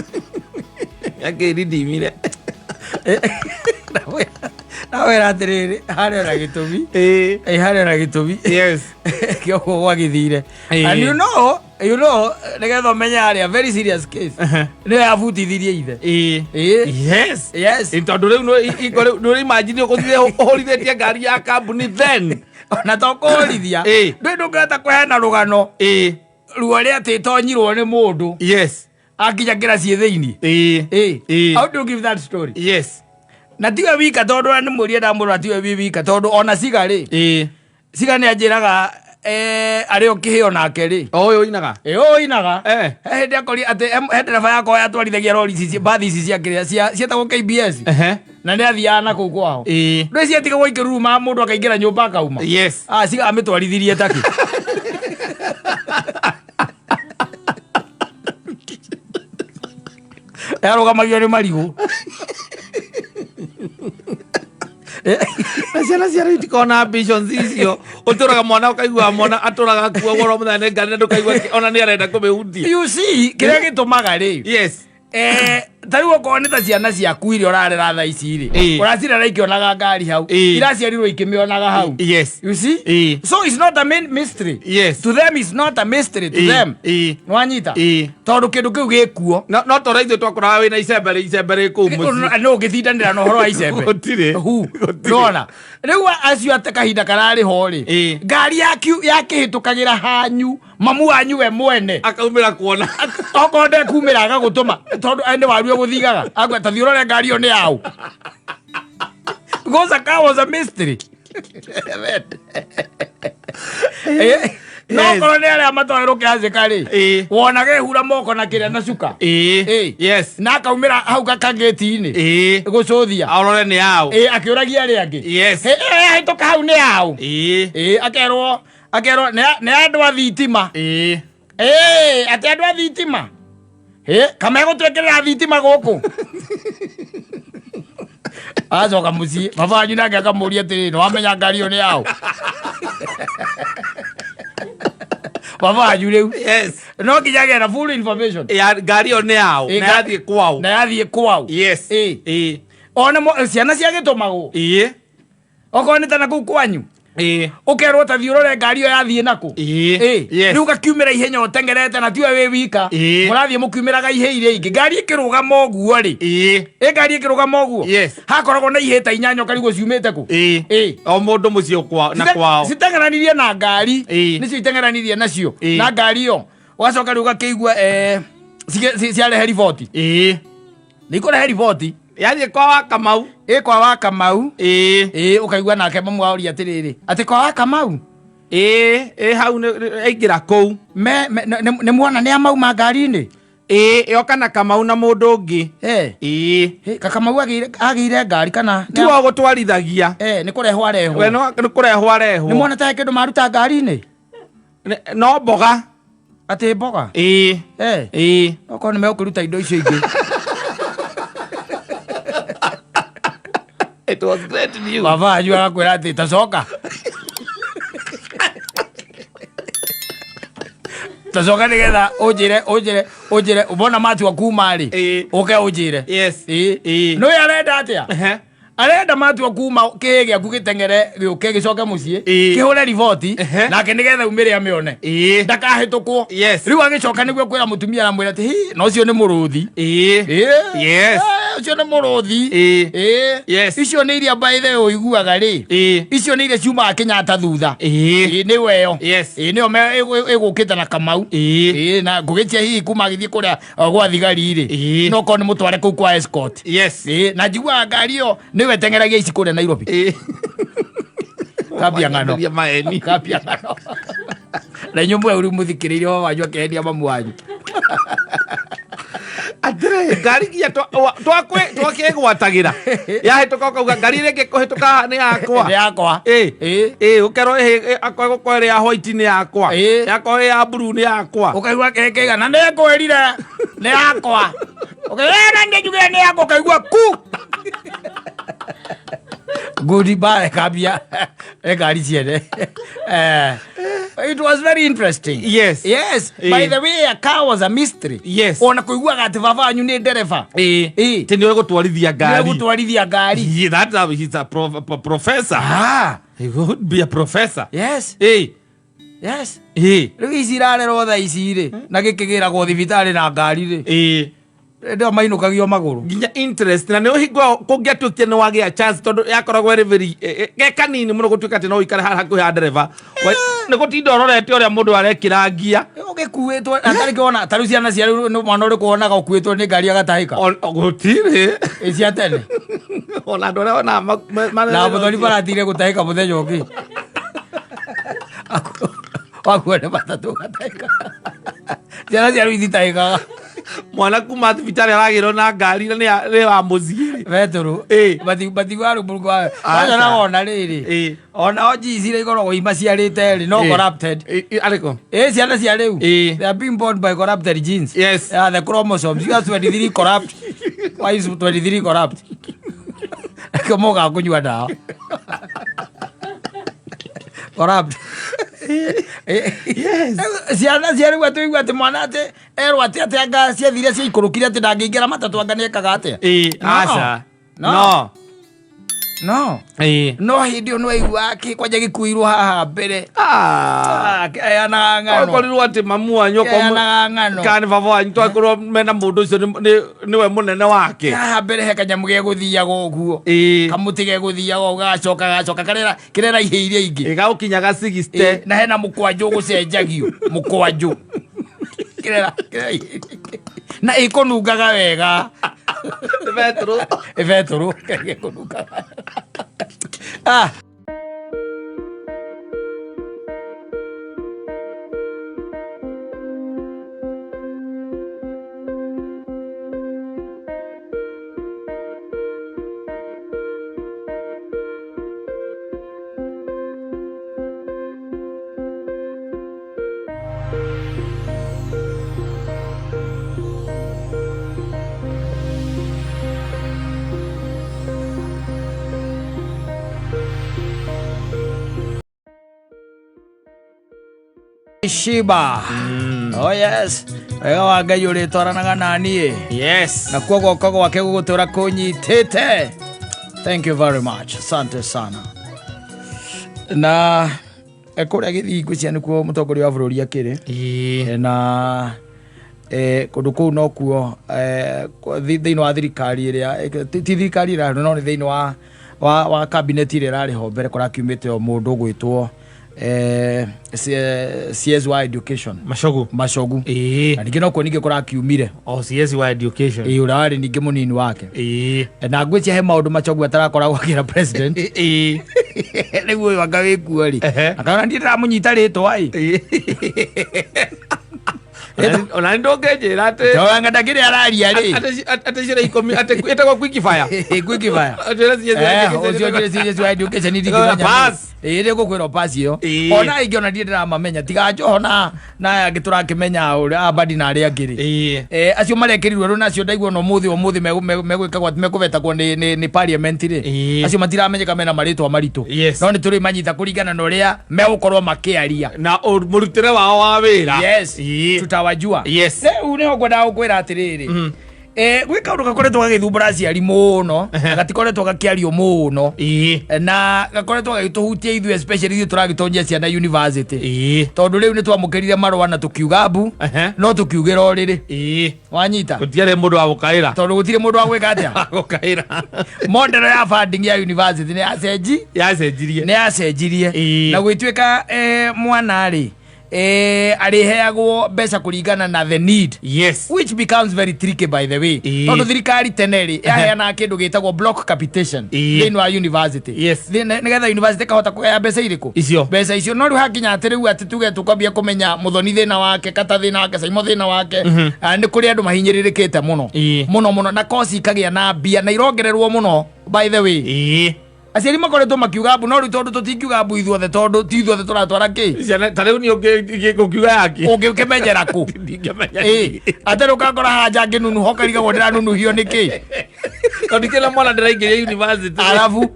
Akĩridimire. Nawĩra atĩrĩrĩ, harĩ ona gĩtũmi. Harĩ ona gĩtũmi. Kĩoguo gwagĩthire. And you know, nĩgetha ũmenye harĩ a very serious case. Nĩyo yabutithirie ithe. Ĩ, tondũ rĩu ingo rĩu nĩ imagine ũgũthire ũhũrithĩtie ngari ya kambuni then. Ona to kũhũrithia. Ndũĩ ndũngĩhota kũheana rũgano ruo rĩa atĩ tonyirwo nĩ mũndũ akinya kĩraciĩ thĩinĩ. How do you give that story? Na tiwe wika, tondũ nĩ mũrie ndamũrora, tiwe wi wika, tondũ ona ciga rĩ, ciga nĩ anjĩraga arĩ o kĩhĩo nake rĩ. O ũyũ inaga. Ĩ, ũyũ inaga. Eh. He hĩndĩ akori atĩ he ndereba yakwa yatwarithagia rori ici mbathi ici cia kĩrĩa cia ciĩtagwo KBS. Na nĩ athiaga na kũu kwao. Ndũĩ ciatigagwo ikĩruruma, mũndũ akaingĩra nyũmba akauma. Ah, ciga amĩtwarithirie taki. Yarũgamagio nĩ marigũ. Na ciana cia rĩu itikoragwo na ambitions icio. Ũtũraga mwana, ũkaigua mwana atũraga akua goro mũthenya nĩ ngari na ndũkaigua ona nĩ arenda kũmĩhutia. You see, kĩrĩa gĩtũmaga rĩ, ta rĩu okorwo nĩ ta ciana ciaku iria ũrarera thaa ici rĩ, ũracirera ikĩonaga ngari hau, iraciarirwo ikĩmĩonaga hau. You see? So it's not a main mystery. To them, it's not a mystery to them. Nĩwanyita? Tondũ kĩndũ kĩu gĩkuo. No tondũ ithuĩ twakoraga wĩna icembe rĩ, icembe rĩ kũu mũciĩ. Nĩ ũngĩtindanĩra na ũhoro wa icembe? Gũtirĩ. Hu. Gũtirĩ. Nona rĩu acio atĩ kahinda kararĩ ho rĩ, ngari yaku yakĩhĩtũkagĩra hanyu, mamu wanyu we mwene akaumĩra kuona. Okorwo ndekumĩra agagũtũma, tondũ nĩ waru egũthigaga akwa ta thiĩ ũrore ngari ĩyo nĩ yaũ, because a car was a mystery. No korwo nĩ arĩa matoĩ rũkĩanjĩka rĩ, wonaga ehura moko na kĩrĩa na cuka. Na akaumĩra hau gakagĩti-inĩ gũcũthia. Arore nĩ yaũ. Akĩũragia arĩa angĩ. Hĩtũka hau nĩ yaũ? Akerwo nĩ andũ a thitima. Atĩ andũ a thitima? Kamegũtwĩkĩrĩra thitima gũkũ? Acoka mũciĩ, baba wanyu nake akamũria atĩrĩrĩ, nĩ wamenya ngari ĩyo nĩ yaũ? Baba wanyu rĩu no nginya agĩe na full information. Ya ngari ĩyo nĩ yaũ na yathiĩ kwao. Na yathiĩ kwao. Ona ciana ciagĩtũmagwo okorwo nĩ ta na kũu kwanyu, ũkerwo ta thiĩ ũrore ngari ĩyo yathiĩ nakũ. Rĩu ũgakiumĩra ihenya ũtengerete, na tiwe wĩ wika, mũrathiĩ mũkiumĩraga ihĩ iria ingĩ. Ngari ĩkĩrũgama ũguo rĩ, ĩ ngari ĩkĩrũgama ũguo, hakoragwo na ihĩ ta inyanya, ũkarigwo ciumĩte kũ. O mũndũ mũciĩ na kwao. Citengeranirie na ngari. Nĩcio itengeranirie nacio na ngari ĩyo. Ũgacoka rĩu ũgakĩigua ciarehe riboti. Nĩ ikũrehe riboti. Yathiĩ kwa wa Kamau. Ĩ, kwa wa Kamau. Ũkaigua nake mamu waũria atĩrĩrĩ, atĩ kwa wa Kamau? Ĩ hau aingĩra kũu. Me, me, nĩ muona nĩ amauma ngari-inĩ. Ĩĩ, yoka na Kamau na mũndũ ũngĩ. Eh. Ĩĩ. Hĩ, Kakamau agĩire ngari kana Tiwe ũgũtwarithagia. Eh, nĩ kũrehwo arehwo. We no nĩ kũrehwo arehwo. Nĩ monete he kĩndũ maruta ngari-inĩ? No mboga. Atĩ mboga? Ĩĩ. Eh. Ĩĩ. Okorwo nĩ megũkĩruta indo icio ingĩ. It was great news. Baba wanyu agakwĩra atĩ tacoka. Tacoka nĩgetha ũnjĩre ũnjĩre ũnjĩre wona matua kuma rĩ. Ĩĩ. Ũke ũnjĩre. Yes. Ĩĩ. Ĩĩ. Nĩ arenda atĩa? Ehe. Arenda matua kuma kĩĩ gĩaku gĩteng'ere gĩũke gĩcoke mũciĩ Ĩĩ. kĩhũre riboti Ehe. nake nĩgetha umĩre amĩone Ĩĩ. ndakahĩtũkwo. Yes. Rĩu agĩcoka nĩguo kwĩra mũtumia aramwĩra atĩ "Hĩ, na ũcio nĩ mũrũthi." Ĩĩ. Ĩĩ. Yes. Eh, ũcio nĩ mũrũthi. Ĩĩ. Ĩĩ. Yes. Icio nĩ iria by the way ũiguaga rĩ. Ĩĩ. Icio nĩ iria ciumaga Kenyatta thutha. Ĩĩ. Ĩĩ nĩ weyo. Yes. Ĩĩ nĩyo ĩgũkĩte na Kamau. Ĩĩ. Ĩĩ na ngũgĩtia hihi kuma agĩthiĩ kũrĩa gwa thigari rĩ. Ĩĩ. No korwo nĩ mũtware kũu kwa escort. Yes. Ĩĩ na njiguaga ngari ĩyo nĩyo ĩteng'eragia ici kũrĩa Nairobi. Ĩĩ. Kambia ng'ano. Wanjambĩria maeni. Kambia ng'ano. Na inyuĩ mwe ũrĩ mũthikĩrĩirie wa wanyu akĩhenia mamu wanyu. Atĩrĩ, ngari nginya twakĩgwatagĩra yahĩtũka ũkauga ngari ĩrĩa ĩngĩ kũhĩtũka haha nĩ yakwa. Nĩ yakwa. Ĩĩ. Ĩĩ. Ĩĩ, ũkerwo ĩhĩ akorwo ĩgũkorwo ĩrĩ ya white nĩ yakwa. Ĩĩ. Yakorwo ĩ ya blue nĩ yakwa. Ũkaigua kĩgana na nĩ ngwĩrire nĩ yakwa. Ũkaigua na nĩ njugire nĩ yakwa ũkaigua ku. Goodbye kambia ngari ciene. It was very interesting. Yes. Yes. Ĩĩ. By the way, a car was a mystery. Yes. Ona kũiguaga atĩ baba wanyu nĩ ndereba. Ĩĩ. Ĩĩ. Atĩ nĩwe gũtwarithia ngari. Nĩ gũtwarithia ngari. Yeah, that's how he's a professor. Ah. He would be a professor. Yes. Ĩĩ. Yes. Ĩĩ. Rĩu ici irarerwo thaa ici rĩ na gĩkĩgĩragwo thibitarĩ na ngari rĩ. Ĩĩ. Ndĩo mainũkagio magũrũ. Nginya interest na nĩ ũhingo kũngĩatuĩkire nĩ wagĩa chance tondũ yakoragwo ĩrĩ very ge kanini mũno gũtuĩka atĩ no ũikare haha hakuhĩ ha ndereba. Nĩ gũtinda ũrorete ũrĩa mũndũ arekĩra ngia. Ũgĩkuĩtwo atarĩ kĩona tarĩu ciana cia rĩu nĩ mwana ũrĩkũ wonaga ũkuĩtwo nĩ ngari agatahĩka. Gũtirĩ. Ĩ cia tene. Ona andũ arĩa wonaga Na mũthoni baratigire gũtahĩka mũthenya ũngĩ. Wakuo nĩ matatũ ũgatahĩka. Ciana cia rĩu ititahĩkaga. Mwana kuma thibitarĩ aragĩrwo na ngari na nĩ wa mũciĩ rĩ. Betũrũ. Ĩ. Matigua rĩu mũrukũ wa. Aca. Aca ona rĩrĩ. Ĩ. Ona o njici iria ikoragwo imaciarĩte rĩ no Ĩ. corrupted. Ĩ, arĩkũ? Ĩ ciana cia rĩu. Ĩ. They are being born by corrupted genes. Yes. Yeah, the chromosomes. You are 23 corrupt. Why is 23 corrupt? Kĩmoga kũnyua ndawa. Corrupt. Yes. Ciana cia rĩu atĩ ũigua atĩ mwana atĩ erwo atĩ atĩ anga ciathire ciaikũrũkire atĩ ndangĩingĩra matatũ anga nĩekaga atĩa. Ĩ, No. aca. No. No. No. Ĩ. No hĩndĩ ĩyo nĩwaiguaga kĩ kwanja gĩkuirwo haha mbere. Ah. Ah, kĩheanaga ng'ano. Okorirwo atĩ mamu wanyu okorwo Kĩheanaga ng'ano. kana nĩ baba wanyu twakorwo mena mũndũ ũcio nĩwe mũnene wake. Haha mbere he kanyamũ gegũthiaga ũguo. Ĩ. Kamũtĩ gegũthiaga ũguo gagacoka gagacoka karera kĩrera ihĩ iria ingĩ. Ĩgagũkinyaga 60. Ĩ, na hena mũkwanjũ ũgũcenjagio. Mũkwanjũ. Kĩrera kĩrera ihĩ iria ingĩ. Na ĩkũnungaga wega. Betũrũ. Ĩbetũrũ. Ĩkũnungaga. Ah. Shiba. Oh yes. Wega wa Ngai ũrĩtwaranaga na niĩ. Yes. Nakuo guoko gwake gũgũtũra kũnyitĩte. Thank you very much. Asante sana. Na kũrĩa gĩthingu cia nĩkuo mũtongoria wa bũrũri akĩrĩ. Ĩ. Na kũndũ kũu nokuo thĩinĩ wa thirikari ĩrĩa ti thirikari ĩrĩa no nĩ thĩinĩ wa cabinet ĩrĩa ĩrarĩ ho mbere kũrakiumĩte o mũndũ ũgwĩtwo CS wa education. Macogu. Macogu. Ĩ. Na ningĩ nokuo ningĩ kũrakiumire. O CS wa education. Ĩ, ũrĩa warĩ ningĩ mũnini wake. Ĩ. Na ngwĩciria he maũndũ Machogu atarakoragwo akĩra president. Ĩ. Rĩu ũyũ anga wĩkuo rĩ. Ehe. Akauga niĩ ndĩramũnyita rĩtwa ĩ. Ona nĩ ndũngĩnjĩra atĩ Anga ndakĩrĩ araria rĩ. Atĩ ciana 10 atĩ ĩtagwo quick fire. Quick fire. Ũnjĩre CS Ũcio njĩre CS wa education ndingĩmenya. Pass. Ĩĩ nĩ ngũkwĩra pass ĩyo. Ona aingĩ ona ndirĩ ndĩramamenya tiga Joho na aya angĩ tũrakĩmenya ũrĩa Abadi na arĩa angĩ rĩ. Acio marekĩrirwo rĩu nacio ndaigua ona ũmũthĩ ũmũthĩ megwĩkagwo atĩ mekũvetagwo nĩ parliament rĩ. Acio matiramenyeka mena marĩtwa maritũ. No nĩ tũrĩmanyita kũringana na ũrĩa megũkorwo makĩaria. Na mũrutĩre wao wa wĩra. Tutawajua. Rĩu nĩho ngwendaga gũkwĩra atĩrĩrĩ, gwĩ kaũndũ gakoretwo gagĩthumbũra aciari mũno na gatikoretwo gakĩario mũno na gakoretwo gagĩtũhutia ithuĩ, especially ithuĩ tũragĩtonyia ciana university, tondũ rĩu nĩ twamũkĩrire marũa na tũkiuga mbu, no tũkiugĩra ũrĩrĩ. Wanyita? Gũtiarĩ mũndũ wa gũkaĩra. Tondũ gũtirĩ mũndũ wa gwĩka atĩa? Wa gũkaĩra. Model ya funding ya university nĩ yacenji Yacenjirie. Nĩ yacenjirie na gwĩtuĩka mwana rĩ, arĩheagwo mbeca kũringana na the need, which becomes very tricky, by the way, tondũ thirikari tene rĩ yaheanaga kĩndũ gĩtagwo block capitation thĩinĩ wa university. Nĩgetha university ĩkahota kũgaya mbeca irĩkũ? Icio. Mbeca icio. No rĩu hakinya atĩ rĩu atĩ tuge tũkwambia kũmenya Mũthoni thĩna wake, Kata thĩna wake, Saimo thĩna wake, nĩ kũrĩ andũ mahinyĩrĩrĩkĩte mũno mũno mũno, na koci ikagĩa na mbia na irongererwo mũno, by the way. Aciari makoretwo makiuga mbu, no rĩu tondũ tũtingiuga mbu ithuothe, tondũ ti ithuothe tũratwara kĩ. Ciana ta rĩu niĩ ũngĩkiuga yaki? Ũngĩkĩmenyera kũ? Ndingĩmenya. Ĩ atarĩ ũkakora haja ngĩnunuha ũkarigagwo ndĩranunuhio nĩ kĩ. Tondũ ndikĩrĩ mwana ndĩraingĩria university. Arabu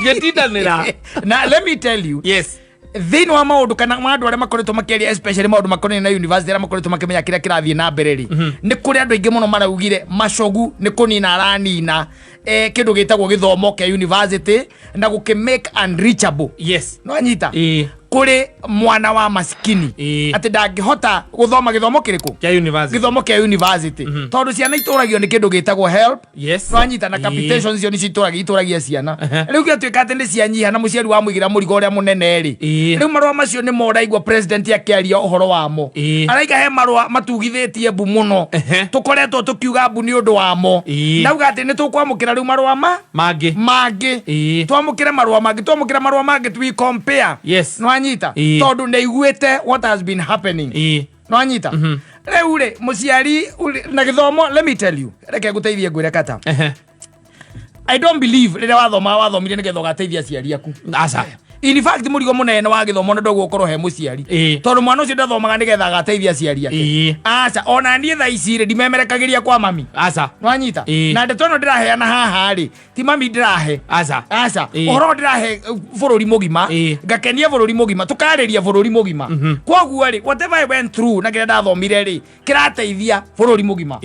Ngĩtindanĩra. Na let me tell you, thĩinĩ wa maũndũ kana ma andũ arĩa makoretwo makĩaria, especially maũndũ makonainie na university, arĩa makoretwo makĩmenya kĩrĩa kĩrathiĩ na mbere rĩ, nĩ kũrĩ andũ aingĩ mũno maraugire Macogu nĩ kũnina aranina kĩndũ gĩtagwo gĩthomo kĩa university na gũkĩ make unreachable. No anyita kũrĩ mwana wa maskini atĩ ndangĩhota gũthoma gĩthomo kĩrĩkũ? Kĩa university. Gĩthomo kĩa university, tondũ ciana itũragio nĩ kĩndũ gĩtagwo help. Nwanyita? Na capitation icio nĩcio itũragia ciana. Rĩu gĩatuĩka atĩ nĩ cianyiha na mũciari wamũigĩra mũrigo ũrĩa mũnene rĩ, rĩu marũa macio nĩ moraigua president akĩaria ũhoro wamo. Araiga he marũa matugithĩtie mbu mũno, tũkoretwo tũkiuga mbu nĩ ũndũ wamo. Nauga atĩ nĩ tũkwamũkĩra rĩu marũa ma Mangĩ. Mangĩ. Twamũkĩre marũa mangĩ, twamũkĩra marũa mangĩ, we compare. Nwanyita? Tondũ nĩ iguĩte what has been happening. Nwanyita? Rĩu rĩ, mũciari na gĩthomo, let me tell you, reke ngũteithie ngwĩre kata. I don't believe rĩrĩa wathoma wathomire nĩgetha ũgateithia aciari aku. Aca. In fact, mũrigo mũnene wa gĩthomo nĩ ndũgũkorwo he mũciari, tondũ mwana ũcio ndathomaga nĩgetha agateithia aciari ake. Aca, ona niĩ thaa ici rĩ, ndimemerekagĩria kwa mami. Aca. Nwanyita? Na ndeto ĩno ndĩraheana haha rĩ, ti mami ndĩrahe. Aca. Aca. Ũhoro ũyũ ndĩrahe bũrũri mũgima, ngakenia bũrũri mũgima, tũkarĩria bũrũri mũgima. Koguo rĩ, whatever I went through na kĩrĩa ndathomire rĩ, kĩrateithia bũrũri mũgima.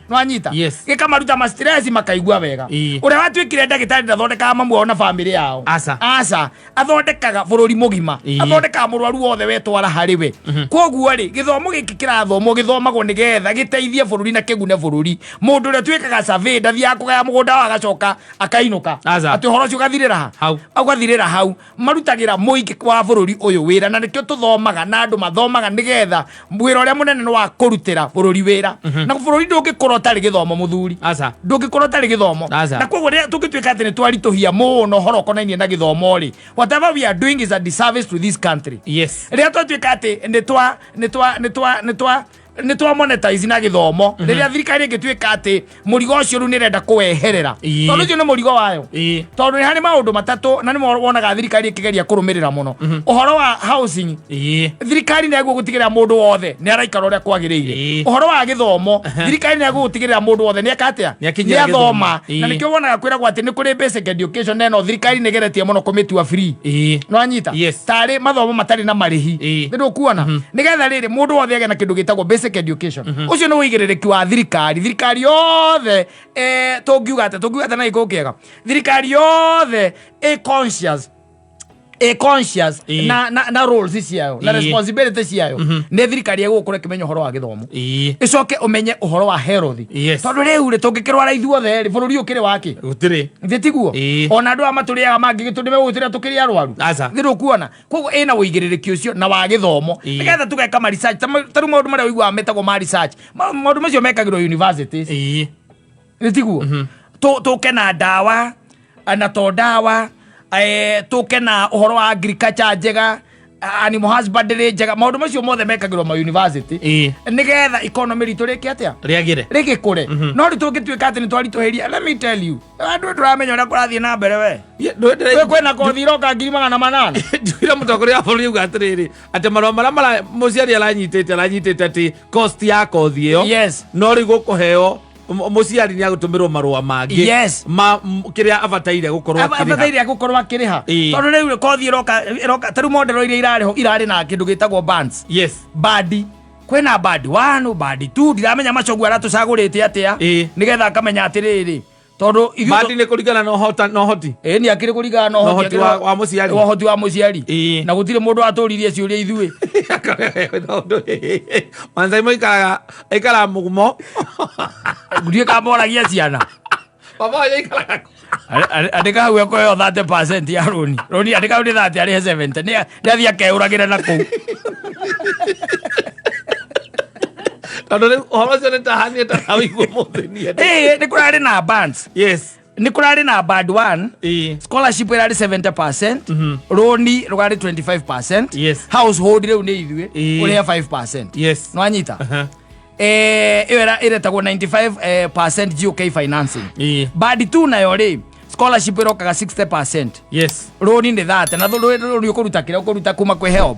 Nwanyita? Yes. Gĩkamaruta ma stress makaigua wega. Ũrĩa watuĩkire ndagĩtarĩ ndathondekaga mamu wao na bamĩrĩ yao. Aca. Aca, athondekaga bũrũri mũgima. Athondekaga mũrwaru wothe wetwara harĩ we. Koguo rĩ, gĩthomo gĩkĩ kĩrathomwo gĩthomagwo nĩgetha gĩteithie bũrũri na kĩgune bũrũri. Mũndũ ũrĩa tuĩkaga survey ndathiaga kũgaya mũgũnda wa agacoka akainũka. Aca. Atĩ ũhoro ũcio ũgathirĩra ha? Hau. Ũgathirĩra hau. Marutagĩra mũingĩ wa bũrũri ũyũ wĩra, na nĩkĩo tũthomaga na andũ mathomaga nĩgetha wĩra ũrĩa mũnene nĩ wa kũrutĩra bũrũri wĩra, na bũrũri ndũngĩkũra ũtarĩ gĩthomo, mũthuri. Aca. Ndũngĩkũra ũtarĩ gĩthomo. Aca. Na koguo rĩrĩa tũngĩtuĩka atĩ nĩ twaritũhia mũno ũhoro ũkonainie na gĩthomo rĩ, whatever we are doing is a disservice to this country. Rĩrĩa twatuĩka atĩ nĩ twa monetize na gĩthomo, rĩrĩa thirikari ĩngĩtuĩka atĩ mũrigo ũcio rĩu nĩ ĩrenda kũweherera, tondũ ũcio nĩ mũrigo wayo, tondũ nĩ harĩ maũndũ matatũ na nĩmo wonaga thirikari ĩkĩgeria kũrũmĩrĩra mũno, ũhoro wa housing. Thirikari nĩ gũtigĩrĩra mũndũ wothe nĩ araikara ũrĩa kwagĩrĩire. Ũhoro wa gĩthomo, thirikari nĩ gũtigĩrĩra mũndũ wothe nĩ eka atĩa? Nĩ akinyĩra Nĩ athoma. gĩthomo. Na nĩkĩo wonaga kwĩragwo atĩ nĩ kũrĩ basic education, na ĩno thirikari nĩ ĩgeretie mũno kũmĩtua free. Nĩwanyita? Yes. Tarĩ mathomo matarĩ na marĩhi. Nĩ ndũkuona nĩgetha rĩrĩ mũndũ wothe agĩe na kĩndũ gĩtagwo basic education. Ũcio nĩ ũigĩrĩrĩki wa thirikari. Thirikari yothe, tũngiuga atĩa na gĩkũyũ kĩega, thirikari yothe ĩ conscious na roles ciayo na responsibility ciayo, nĩ thirikari ĩgũkorwo ĩkĩmenya ũhoro wa gĩthomo, ĩcoke ũmenye ũhoro wa health. Tondũ rĩu rĩ, tũngĩkĩrwara ithuothe rĩ, bũrũri ũkĩrĩ wake? Gũtirĩ. Thĩ tiguo? Ona andũ aya matũrĩaga mangĩgĩtũ nĩmegũgĩtũrĩa tũkĩrĩ arwaru. Aca. Thĩ ndũkuona? Koguo ĩna ũigĩrĩrĩki ũcio na wa gĩthomo, nĩgetha tũgeka ma research. Ta rĩu maũndũ marĩa ũiguaga metagwo ma research, maũndũ macio mekagĩrwo universities. Nĩ tiguo? Tũke na ndawa, na to ndawa, tũke na ũhoro wa agriculture njega. Animal husbandry njega, maũndũ macio mothe mekagĩrwo ma university nĩgetha economy ritũ rĩke atĩa? Rĩagĩre. Rĩgĩkũre. No rĩu tũngĩtuĩka atĩ nĩ twaritũhĩria, let me tell you, andũ ndũramenya ũrĩa kũrathiĩ na mbere we. Kwĩna kothi iroka 800,000. Njuire mũtongoria wa bũrũri auga atĩrĩrĩ, atĩ marũa marĩa mũciari aranyitĩte atĩ cost ya kothi ĩyo, no rĩu gũkũheo mũciari nĩ agũtũmĩrwo marũa mangĩ ma kĩrĩa abataire gũkorwo akĩrĩha. Abataire gũkorwo akĩrĩha. Tondũ rĩu kothi ĩroka ta rĩu model iria irarĩ ho irarĩ na kĩndũ gĩtagwo bands. Band, kwĩna band 1, band 2, ndiramenya macogu aratũcagũrĩte atĩa, nĩgetha akamenya atĩrĩrĩ, tondũ ithuĩ Band nĩ kũringana na na ũhoti. Ĩĩ, nĩ akĩrĩ kũringana na na ũhoti wa mũciari. Wa ũhoti wa mũciari. Na gũtirĩ mũndũ watũririe ciũria ithuĩ. Manzai mo aikaraga mũgumo. Ndiũĩ kana moragia ciana. Baba wanyu aikaraga kũ? Andĩka hau ekũheo 30% ya rũni. Rũni andĩka hau nĩ 30, arĩhe 70. Nĩ athiĩ akeũragĩre na kũu. Tondũ rĩu ũhoro ũcio nĩ tahanie tarawĩigua mũthĩ niĩ. Ĩĩ, nĩ kũrarĩ na bands. Nĩ kũrarĩ na band 1. Scholarship ĩrarĩ 70%, rũni rũrarĩ 25%, household rĩu nĩ ithuĩ, ũrĩhe 5%. Nĩwanyita? Ĩyo ĩretagwo 95 percent GOK financing. Band 2 nayo rĩ, scholarship ĩrokaga 60%, rũni nĩ 30, na rũni ũkũruta kĩrĩa ũkũruta kuma kwĩ HELB.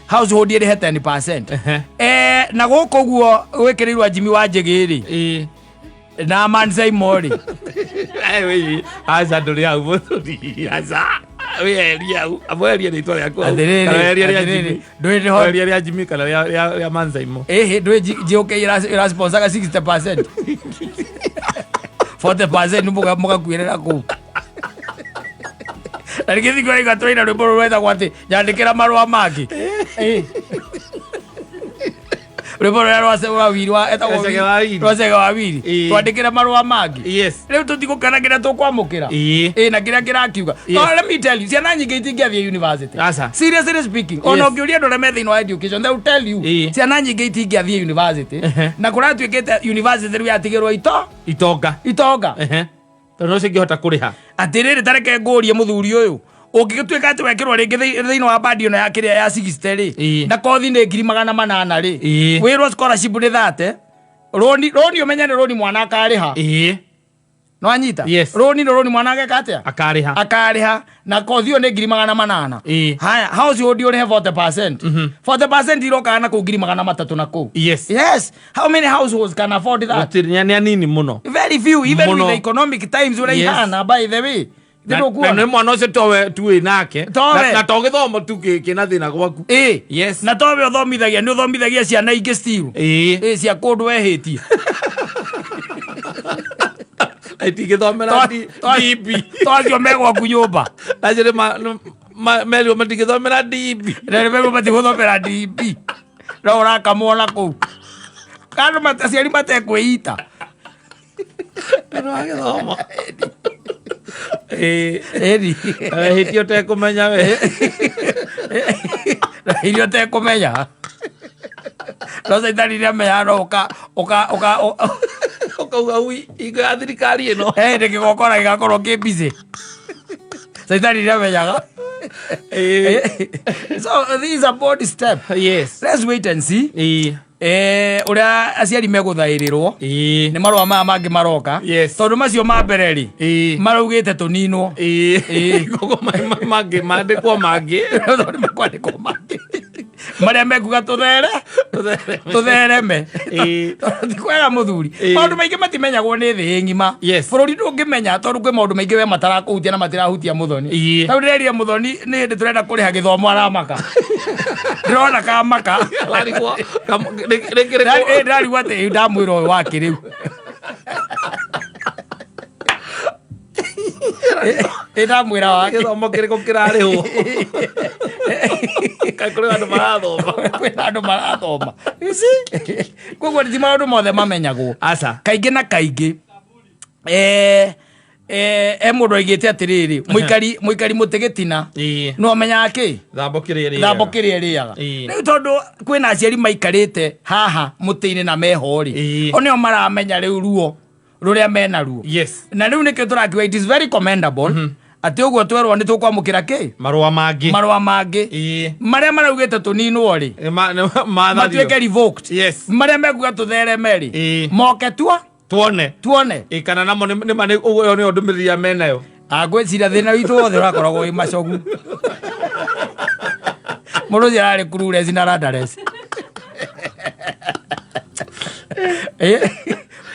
Household ĩrĩhe 10%. Na gũkũ ũguo gwĩkĩrĩirwo Jimmy wa Njĩgĩ rĩ, na Mansaimo rĩ. Aca, ndũrĩ hau mũthuri, aca, wĩeherie hau, amweherie rĩtwa rĩaku hau. Atĩrĩrĩ, Kana weherie rĩa atĩrĩrĩ, Jimmy. ndũĩ nĩho- Weherie rĩa Jimmy kana rĩa Mansaimo. Ĩhĩ, ndũĩ GOK ĩrasponsaga 60%, 40% mũgakuĩrĩra kũu. Na nĩkĩ thikũ ĩraigua tũraina rwĩmbo rũrũ rwetagwo atĩ nyandĩkĩra marũa mangĩ. Rwĩmbo rũrĩa rwa Wiri wa etagwo Rwa Chege wa Wiri. Rwa Chege wa Wiri. Twandĩkĩre marũa mangĩ. Rĩu tũtigũkena kĩrĩa tũkwamũkĩra. Ĩ, na kĩrĩa kĩrakiuga. Tondũ let me tell you, ciana nyingĩ itingĩathiĩ university. Aca. Seriously speaking, ona ũngĩũria andũ arĩa me thĩinĩ wa education, they will tell you, ciana nyingĩ itingĩathiĩ university. Na kũratuĩkĩte university rĩu yatigĩrwo ito Itonga. Itonga. Tondũ no cingĩhota kũrĩha. Atĩrĩrĩ, tareke ngũrie mũthuri ũyũ, ũngĩgĩtuĩka atĩ wekĩrwo rĩngĩ thĩinĩ wa band ĩno ya kĩrĩa ya 60 rĩ, na kothi nĩ 800,000 rĩ, wĩrwo scholarship nĩ 30, rũni ũmenye nĩ rũni mwana akarĩha. Nĩwanyita? Yes. Rũni nĩ rũni mwana ageka atĩa? Akarĩha. Akarĩha, na kothi ĩyo nĩ 800,000. Haya, household ũrĩhe 40%. 40% irokaga na kũu 300,000 na kũu. Yes, how many households can afford that? Gũtirĩ, nĩ anini mũno. Very few, even Mũno. with the economic times ũrĩa ihana, by the way. Na Ndĩrũkuona? na nĩ mwana ũcio towe tu wĩ nake. Towe. Na to gĩthomo tu kĩna thĩna gwaku. Ĩ. Na towe ũthomithagia, nĩ ũthomithagia ciana ingĩ still. Ĩ, cia kũndũ wehĩtie. Na itingĩthomera DB. To acio me gwaku nyũmba. Acio nĩ merirwo matingĩthomera DB. Na nĩ merirwo matigũthomera DB, no ũrakamwo na kũu kandũ aciari matekwĩita. Tondũ wa gĩthomo. Ĩ. Ĩni. Wehĩtie ũtekũmenya we. Na iria ũtekũmenya, no caitani nĩ amenyaga no ũka ũka ũka Ũkauga ui hingo ya thirikari ĩno. Nĩ kĩgongona gĩgakorwo kĩ busy, caitani nĩ amenyaga. So this is a bold step. Let's wait and see ũrĩa aciari megũthaĩrĩrwo nĩ marũa maya mangĩ maroka, tondũ macio ma mbere rĩ, maraugĩte tũninwo. Koguo mangĩ mandĩkwo mangĩ. Tondũ mekwandĩkwo mangĩ marĩa mekuga tũthere tũthereme. Tondũ ti kwega mũthuri. Maũndũ maingĩ matimenyagwo nĩ thĩ ng'ima. Bũrũri ndũngĩmenya, tondũ kwĩ maũndũ maingĩ we matarakũhutia na matirahutia mũthoni. Tau ndĩrerire mũthoni nĩ hĩndĩ tũrenda kũrĩha gĩthomo, aramaka, ndĩrona kamaka. Ararigwo, rĩngĩ Ndĩrarigwo atĩ ndamwĩra ũyũ wake rĩu. Ĩ, ndamwĩra wake. Gĩthomo kĩrĩkũ kĩrarĩhwo? Kaĩ kũrĩ andũ marathoma? Kwĩna andũ marathoma. You see? Koguo ti maũndũ mothe mamenyagwo. Aca. Kaingĩ na kaingĩ mũndũ aigĩte atĩrĩrĩ, mũikari mũtĩ gĩtina no amenyaga kĩ Thambo kĩrĩa ĩrĩaga. Thambo kĩrĩa ĩrĩaga. Rĩu tondũ kwĩna aciari maikarĩte haha mũtĩ-inĩ na meho rĩ, o nĩo maramenya rĩu ruo rũrĩa mena ruo. Na rĩu nĩkĩo tũrakiuga it is very commendable. Atĩ ũguo twerwo nĩ tũkwamũkĩra kĩ? Marũa mangĩ. Marũa mangĩ. Marĩa maraugĩte tũninwo rĩ, Nĩ mathario. matuĩke revoked. Marĩa mekuga tũthereme rĩ, moke tua Tuone. Tuone. Ĩ, kana namo nĩ ũguo, ĩyo nĩyo ndũmĩrĩri ya menayo. Ngwĩciria thĩna witũ wothe ũrakoragwo wĩ macogu. Mũndũ ũcio ararĩ clueless na rudderless.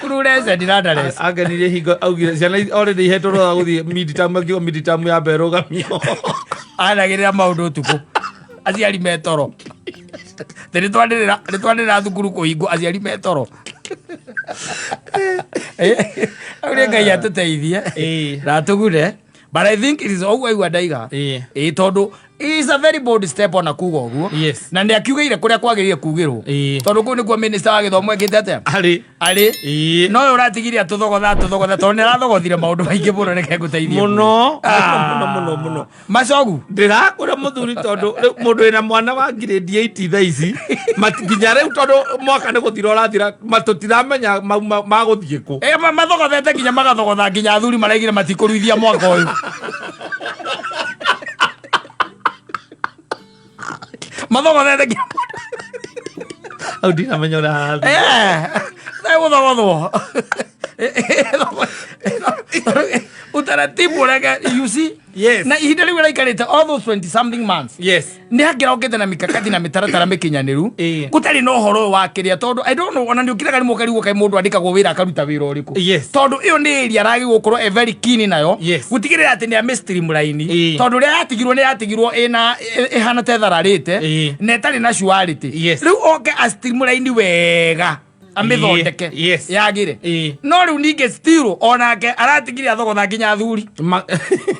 Clueless and rudderless. Angenirie hingo augire ciana already ihetwo rũtha gũthiĩ mid-term, akiuga mid-term ya mbere rũgamio. Anagĩrĩra maũndũ ũtukũ aciari metoro. Thĩ nĩ twanĩrĩra thukuru kũhingwo aciari metoro. Au nĩ Ngai atũteithie na atũgune, but I think it is ũguo aigua ndaiga. Ĩ, tondũ it is a very bold step ona kuga ũguo. Na nĩ akiugĩire kũrĩa kwagĩrĩire kugĩrwo, tondũ kũu nĩkuo minister wa gĩthomo ekĩte atĩa? Arĩ. Arĩ. No ũyũ ũratigire atũthogotha atũthogotha, tondũ nĩ araathogothire maũndũ maingĩ mũno. Reke ngũteithie. Mũno. Ah. Mũno mũno mũno. Macogu. Ndĩrakwĩra mũthuri, tondũ rĩu mũndũ wĩna mwana wa grade 8 thaa ici, nginya rĩu, tondũ mwaka nĩ gũthira ũrathira, tũtiramenya magũthiĩ kũ. Mathogothete nginya magathogotha, nginya athuri maraigire matikũruithia mwaka ũyũ. Mathogothete nginya Hau ndinamenya ũrĩa harathiĩ. Gũthogothwo utaratibu ũrĩa, you see? Na ihinda rĩu ĩraikarĩte all those 20 something months, nĩ angĩrokĩte na mikakati na mĩtaratara mĩkinyanĩru, gũtarĩ na ũhoro ũyũ wa kĩrĩa, tondũ I don't know, ona nĩ ũkiraga rĩmwe ũkarigwo kaĩ mũndũ andĩkagwo wĩra akaruta wĩra ũrĩkũ. Tondũ ĩyo nĩ area aragĩrĩirwo gũkorwo e very keen nayo, gũtigĩrĩra atĩ nĩ amĩ streamline, tondũ ũrĩa yatigirwo nĩ yatigirwo ĩna ĩhana ta ĩthararĩte na ĩtarĩ na surety. Rĩu oke a streamline wega, amĩthondeke yagĩre. No rĩu ningĩ still onake aratigire athogotha nginya athuri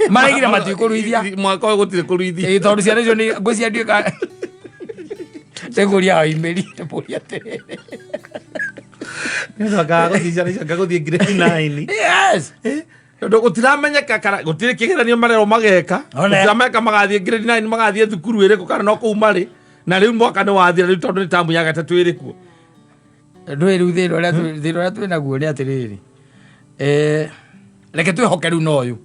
maraigire matikũruithia. Mwaka ũyũ gũtirĩ kũruithia. Ĩ, tondũ ciana icio nĩ ngwĩciria nduĩka nĩngũria waimĩri ndĩmũria atĩrĩrĩ. Nĩcokaga gũthiĩ ciana icio gũthiĩ grade 9. Tondũ gũtiramenyeka kana gũtirĩ kĩgeranio marerwo mageka. Gũtiramenyeka magathiĩ grade 9, magathiĩ thukuru ĩrĩkũ, kana no kũu marĩ na rĩu mwaka nĩ wathira rĩu, tondũ nĩ tamu ya gatatũ ĩrĩ kuo. Ndũĩ rĩu thĩna ũrĩa twĩ naguo nĩ atĩrĩrĩ, reke twĩhoke rĩu no ũyũ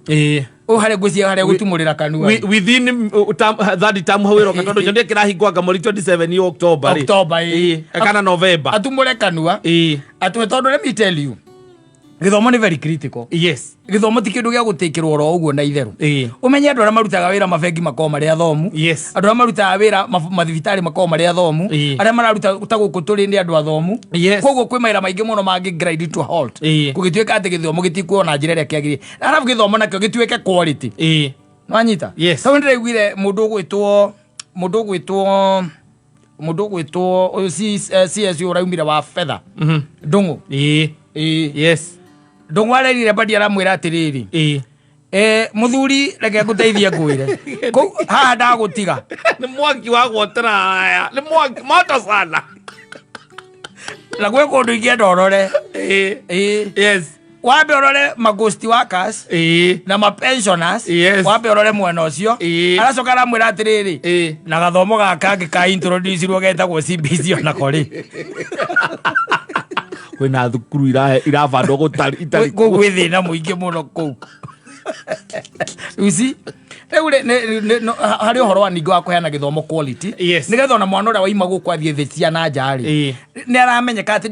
ũyũ harĩa ngwĩciria harĩa gũtumũrĩra kanua. Within term, third term hau ĩroka, tondũ nyonire kĩrahingwo anga mweri 27 October rĩ. October, ĩĩ. Ĩĩ, kana November. Atumũre kanua atwe, tondũ let me tell you, gĩthomo nĩ very critical. Gĩthomo ti kĩndũ gĩa gũtĩkĩrwo oro ũguo na itherũ. Ũmenye andũ arĩa marutaga wĩra mabengi makoragwo marĩ athomu, andũ arĩa marutaga wĩra mathibitarĩ makoragwo marĩ athomu, arĩa mararuta ta gũkũ tũrĩ nĩ andũ athomu. Koguo kwĩ mawĩra maingĩ mũno mangĩ grind to a halt gũgĩtuĩka atĩ gĩthomo gĩtikuo na njĩra ĩrĩa kĩagĩrĩire, arabu gĩthomo nakĩo gĩtuĩke quality. Nwanyita? Yes. Tondũ ndĩraiguire mũndũ ũgwĩtwo ũyũ CS ũraumire wa fedha, Ndũng'ũ. Ĩĩ. Ndũng'ũ arerire Mbadi, aramwĩra atĩrĩrĩ, mũthuri, reke ngũteithie, ngwĩre kũu haha ndagũtiga. Nĩ mwaki wa gwotera haya, nĩ mwaki moto sana. Na gwĩ kũndũ ingĩenda ũrore. Ĩĩ. Wambe ũrore ma ghost workers na ma pensioners. Wambe ũrore mwena ũcio. Aracoka aramwĩra atĩrĩrĩ, na gathomo gaka kangĩ ka introduce getagwo CBC onako rĩ, Kwĩna thukuru irabandwo gũtarĩ itarĩ. Kũu gwĩ thĩna mũingĩ mũno kũu. You see, rĩu rĩ, harĩ ũhoro wa ningĩ wa kũheana gĩthomo quality, nĩgetha ona mwana ũrĩa waima gũkũ athiĩ thĩ cia na nja rĩ, nĩ aramenyeka atĩ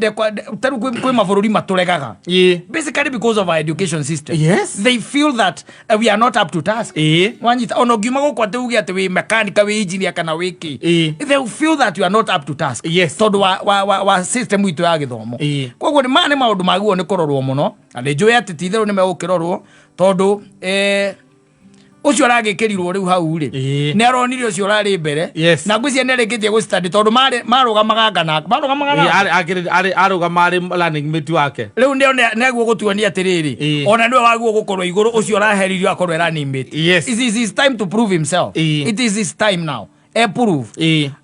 ta rĩu kwĩ mabũrũri matũregaga basically because of our education system. They feel that we are not up to task. Wanyita? Ona ũngiuma gũkũ atĩ uge atĩ wĩ mechanic, wĩ engineer kana wĩ kĩ, they will feel that you are not up to task, tondũ wa system itũ ya gĩthomo. Koguo nĩ maya nĩ maũndũ magĩrĩirwo nĩ kũrorwo mũno, na nĩ njũĩ atĩ ti itherũ nĩ megũkĩrorwo, tondũ ũcio aragĩkĩrirwo rĩu hau rĩ, nĩ aronire ũcio ũrarĩ mbere, na ngwĩciria nĩ arĩkĩtie gũ study, tondũ marũgamaga ngana marũgamaga Ĩĩ, arũgama arĩ running mate wake. Rĩu nĩo nĩguo gũtuonia atĩrĩrĩ, ona nĩwe wagwo gũkorwo igũrũ, ũcio ũraheririo akorwo e running mate. It is his time to prove himself. It is his time now e prove.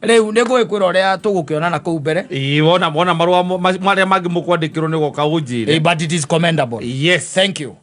Rĩu nĩ ngũgĩkwĩra ũrĩa tũgũkĩonana kũu mbere. Ĩĩ, wona marũa marĩa mangĩ mũkwandĩkĩrwo nĩ goka ũnjĩre. But it is commendable. Thank you.